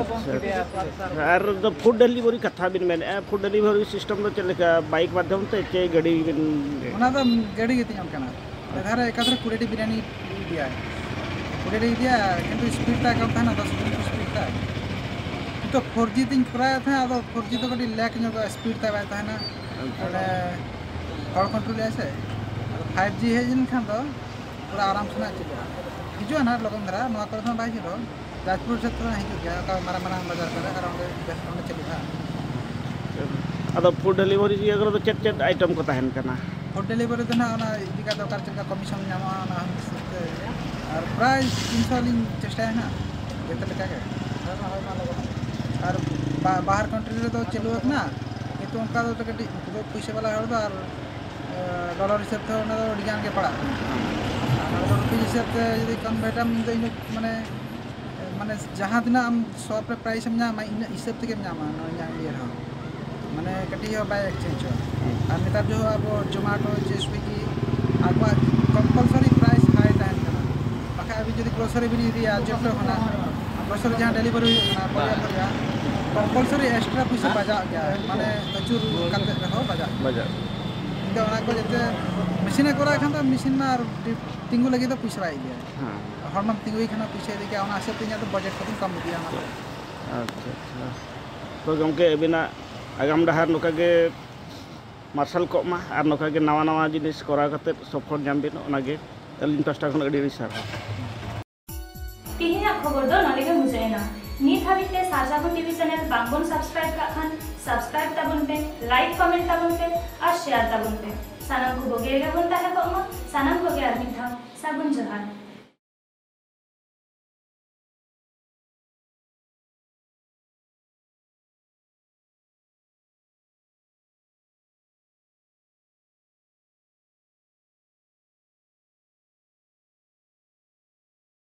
ᱟᱪᱪᱷᱟ, ᱟᱪᱪᱷᱟ᱾ ᱟᱨ ᱫᱚ ᱯᱷᱩᱰ ᱰᱮᱞᱤᱵᱷᱟᱨᱤ ᱠᱟᱛᱷᱟ ᱵᱤᱱ ᱢᱮᱱᱮᱫᱼᱟ, ᱯᱷᱩᱰ ᱰᱮᱞᱤᱵᱷᱟᱨᱤ ᱥᱤᱥᱴᱮᱢ ᱫᱚ ᱪᱮᱫ ᱞᱮᱠᱟ, ᱵᱟᱭᱤᱠ ᱢᱟᱫᱽᱫᱷᱚᱢ ᱛᱮ ᱪᱮ ᱜᱟᱹᱰᱤ ᱵᱤᱱ? ᱚᱱᱟ ᱫᱚ ᱜᱟᱹᱰᱤ ᱜᱮ ᱛᱤᱧ ᱚᱞ ᱠᱟᱱᱟ᱾ ᱢᱤᱫ ᱫᱷᱟᱣ ᱨᱮ ᱮᱠᱟᱛᱷᱮ ᱠᱩᱲᱤᱴᱤ ᱵᱤᱨᱭᱟᱱᱤ ᱤᱫᱤᱭᱟᱭ, ᱠᱩᱲᱤᱴᱤ ᱤᱫᱤᱭᱟ, ᱠᱤᱱᱛᱩ ᱥᱯᱤᱰ ᱛᱟᱭ ᱠᱚᱢ ᱛᱟᱦᱮᱱᱟ, ᱫᱚᱥ ᱠᱤᱞᱳᱢᱤᱴᱟᱨ ᱥᱯᱤᱰ ᱛᱟᱭ᱾ ᱱᱤᱛᱚᱜ ᱯᱷᱳᱨ ᱡᱤ ᱛᱤᱧ ᱠᱚᱨᱟᱣᱮᱫ ᱛᱟᱦᱮᱸᱫ, ᱟᱫᱚ ᱯᱷᱳᱨ ᱡᱤ ᱫᱚ ᱠᱟᱹᱴᱤᱡ ᱞᱮᱜᱽ ᱧᱚᱜᱚᱜᱼᱟ, ᱥᱯᱤᱰ ᱛᱟᱭ ᱵᱟᱭ ᱛᱟᱦᱮᱱᱟ᱾ ᱚᱸᱰᱮ ᱦᱚᱲ ᱠᱚᱱᱴᱨᱳᱞ ᱮᱫᱟᱭ ᱥᱮ᱾ ᱟᱫᱚ ᱯᱷᱟᱭᱤᱵᱷ ᱡᱤ ᱦᱮᱡ ᱞᱮᱱᱠᱷᱟᱱ ᱫᱚ ᱯᱩᱨᱟᱹ ᱟᱨᱟᱢ ᱥᱮ ᱱᱟᱜ ᱪᱟᱹᱞᱩᱜᱼᱟ᱾ ᱦᱤᱡᱩᱜᱼᱟ ᱱᱟᱜ ᱞᱚᱜᱚᱱ ᱫᱷᱟᱨᱟ, ᱱᱚᱣᱟ ᱠᱚᱨᱮ ᱦᱚᱸ ᱵᱟᱭ ᱦᱤᱡᱩᱜ ᱨᱮᱦᱚᱸ, ᱡᱟᱡᱽᱯᱩᱨ ᱥᱮᱫ ᱠᱷᱚᱱ ᱦᱤᱡᱩᱜ ᱜᱮᱭᱟ, ᱚᱠᱟ ᱢᱟᱨᱟᱝ ᱢᱟᱨᱟᱝ ᱵᱟᱡᱟᱨ ᱠᱚᱨᱮ, ᱟᱨ ᱚᱸᱰᱮ ᱵᱮᱥ ᱚᱸᱰᱮ ᱪᱟᱹᱞᱩᱜᱼᱟ᱾ ᱟᱫᱚ ᱯᱷᱩᱰ ᱰᱮᱞᱤᱵᱷᱟᱨᱤ ᱤᱭᱟᱹ ᱠᱚᱨᱮ ᱫᱚ ᱪᱮᱫ ᱪᱮᱫ ᱟᱭᱴᱮᱢ ᱠᱚ ᱛᱟᱦᱮᱱ ᱠᱟᱱᱟ? ᱯᱷᱩᱰ ᱰᱮᱞᱤᱵᱷᱟᱨᱤ ᱫᱚ ᱱᱟᱜ ᱚᱱᱟ ᱤᱫᱤ ᱠᱟᱛᱮ ᱚᱠᱟ ᱪᱮᱫ ᱞᱮᱠᱟ ᱠᱚᱢᱤᱥᱚᱱ ᱧᱟᱢᱚᱜᱼᱟ, ᱚᱱᱟ ᱦᱤᱥᱟᱹᱵ ᱛᱮ, ᱟᱨ ᱯᱨᱟᱭ ᱛᱤᱱᱥᱚ ᱞᱤᱧ ᱪᱮᱥᱴᱟᱭᱟ ᱱᱟᱜ ᱡᱚᱛᱚ ᱞᱮᱠᱟ ᱜᱮ᱾ ᱟᱨ ᱵᱟ- ᱵᱟᱦᱟᱨ ᱠᱟᱱᱴᱨᱤ ᱨᱮᱫᱚ ᱪᱟᱹᱞᱩ ᱟᱠᱟᱱᱟ, ᱠᱤᱱᱛᱩ ᱚᱱᱠᱟ ᱫᱚ ᱠᱟᱹᱴᱤᱡ ᱩᱱᱠᱩ ᱫᱚ ᱯᱩᱭᱥᱟᱹ ᱵᱟᱞᱟ ᱦᱚᱲ ᱫᱚ, ᱟᱨ ᱰᱚᱞᱟᱨ ᱦᱤᱥᱟᱹᱵ ᱛᱮ ᱚᱱᱟ ᱫᱚ ᱟᱹᱰᱤ ᱜᱟᱱ ᱜᱮ ᱯᱟᱲᱟᱜ ᱠᱟᱱᱟ᱾ ᱟᱨ ᱨᱩᱯᱤ ᱦᱤᱥᱟᱹᱵ ᱛᱮ ᱡᱩᱫᱤ ᱠᱚᱱᱵᱷᱟᱨᱴᱟᱢ, ᱤᱧ ᱫᱚ ᱤᱱᱟᱹ ᱢᱟᱱᱮ, ᱢᱟᱱᱮ ᱡᱟᱦᱟᱸ ᱛᱤᱱᱟᱹᱜ ᱟᱢ ᱥᱚᱯ ᱨᱮ ᱯᱨᱟᱭᱤᱥ ᱮᱢ ᱧᱟᱢᱟ, ᱤᱱᱟᱹᱜ ᱦᱤᱥᱟᱹᱵ ᱛᱮᱜᱮᱢ ᱧᱟᱢᱟ ᱱᱚᱣᱟ ᱤᱧᱟᱹᱜ ᱤᱭᱟᱹ ᱨᱮᱦᱚᱸ᱾ ᱢᱟᱱᱮ ᱠᱟᱹᱴᱤᱡ ᱦᱚᱸ ᱵᱟᱭ ᱮᱠᱥᱪᱮᱧᱡᱚᱜᱼᱟ᱾ ᱟᱨ ᱱᱮᱛᱟᱨ ᱡᱚᱦᱚᱜ ᱟᱵᱚ ᱡᱚᱢᱟᱴᱳ ᱪᱮ ᱥᱩᱭᱜᱤ, ᱟᱠᱚᱣᱟᱜ ᱠᱚᱢᱯᱟᱞᱥᱟᱨᱤ ᱯᱨᱟᱭᱤᱥ ᱦᱟᱭ ᱛᱟᱦᱮᱱ ᱠᱟᱱᱟ᱾ ᱵᱟᱠᱷᱟᱡ ᱟᱹᱵᱤᱱ ᱡᱩᱫᱤ ᱜᱨᱳᱥᱟᱨᱤ ᱵᱤᱱ ᱤᱫᱤᱭᱟ ᱡᱮᱯᱴᱳ ᱠᱷᱚᱱᱟᱜ, ᱜᱨᱳᱥᱟᱨᱤ ᱡᱟᱦᱟᱸ ᱰᱮᱞᱤᱵᱷᱟᱨᱤ ᱦᱩᱭᱩᱜ ᱠᱟᱱᱟ, ᱵᱟᱡᱟᱨ ᱵᱟᱡᱟᱨ, ᱠᱚᱢᱯᱟᱞᱥᱟᱨᱤ ᱮᱠᱥᱴᱨᱟ ᱯᱩᱭᱥᱟᱹ ᱵᱟᱡᱟᱜ ᱜᱮᱭᱟ, ᱢᱟᱱᱮ ᱟᱹᱪᱩᱨ ᱠᱟᱛᱮ ᱨᱮᱦᱚᱸ ᱵᱟᱡᱟᱜ ᱜᱮᱭᱟ᱾ ᱵᱟᱡᱟᱜ᱾ ᱤᱧ ᱫᱚ ᱚᱱᱟ ᱠᱚ ᱡᱟᱛᱮ ᱢᱮᱥᱤᱱᱮ ᱠᱚᱨᱟᱣ ᱠᱷᱟᱱ ᱫᱚ ᱢᱮᱥᱤᱱ ᱢᱟ ᱟᱨ ᱛᱤᱸᱜᱩ ᱞᱟᱹᱜᱤᱫ ᱫᱚ ᱯᱩᱭᱥᱟᱹ ᱵᱟᱭ ᱤᱫᱤᱭᱟ᱾ ᱦᱮᱸ᱾ ᱦᱚᱲᱢᱟᱢ ᱛᱤᱸᱜᱩᱭ ᱠᱷᱟᱱ ᱯᱩᱭᱥᱟᱹ ᱤᱫᱤ ᱜᱮᱭᱟ, ᱚᱱᱟ ᱦᱤᱥᱟᱹᱵ ᱛᱮ ᱤᱧᱟᱹᱜ ᱫᱚ ᱵᱟᱡᱮᱴ ᱠᱚᱫᱚᱧ ᱠᱚᱢ ᱤᱫᱤᱭᱟ ᱚᱱᱟ ᱠᱚ᱾ ᱟᱪᱪᱷᱟ, ᱟᱪᱪᱷᱟ᱾ ᱛᱚ ᱜᱚᱢᱠᱮ, ᱟᱹᱵᱤᱱᱟᱜ ᱟᱜᱟᱢ ᱰᱟᱦᱟᱨ ᱱᱚᱝᱠᱟ ᱜᱮ ᱢᱟᱨᱥᱟᱞ ᱠᱚᱜ ᱢᱟ ᱟᱨ ᱱᱚᱝᱠᱟ ᱜᱮ ᱱᱟᱣᱟ ᱱᱟᱣᱟ ᱡᱤᱱᱤᱥ ᱠᱚᱨᱟᱣ ᱠᱟᱛᱮ ᱥᱚᱯᱷᱚᱞ ᱧᱟᱢ ᱵᱤᱱ, ᱚᱱᱟᱜᱮ ᱟᱹᱞᱤᱧ ᱯᱟᱥᱴᱟ ᱠᱷᱚᱱ ᱟᱹᱰᱤ ᱟᱹᱰᱤ ᱥᱟᱨᱦᱟᱣ᱾ ᱛᱮᱦᱮᱧᱟᱜ ᱠᱷᱚᱵᱚᱨ ᱫᱚ ᱱᱚᱰᱮ ᱜᱮ ᱢᱩᱪᱟᱹᱫ ᱮᱱᱟ᱾ ᱱᱤᱛ ᱦᱟᱹᱵᱤᱡ ᱛᱮ ᱥᱟᱨᱡᱟᱵᱚᱱ ᱴᱤᱵᱷᱤ ᱪᱮᱱᱮᱞ ᱵᱟᱝᱵᱚᱱ ᱥᱟᱵᱥᱠᱨᱟᱭᱤᱵ ᱠᱟᱜ ᱠᱷᱟᱱ, ᱥᱟᱵᱥᱠᱨᱟᱭᱤᱵ ᱛᱟᱵᱚᱱ ᱯᱮ, ᱞᱟᱭᱤᱠ ᱠᱚᱢᱮᱱᱴ ᱛᱟᱵᱚᱱ ᱯᱮ ᱟᱨ ᱥᱮᱭᱟᱨ ᱛᱟᱵᱚᱱ ᱯᱮ᱾ ᱥᱟᱱᱟᱢ ᱠᱚ ᱵᱩᱜᱤ ᱨᱮᱜᱮ ᱵᱚᱱ ᱛᱟᱦᱮᱸ ᱠᱚᱜ ᱢᱟ, ᱥᱟᱱᱟᱢ ᱠᱚᱜᱮ ᱟᱨ ᱢᱤᱫ ᱫᱷᱟᱣ ᱥᱟᱹᱜᱩᱱ ᱡᱚᱦᱟᱨ᱾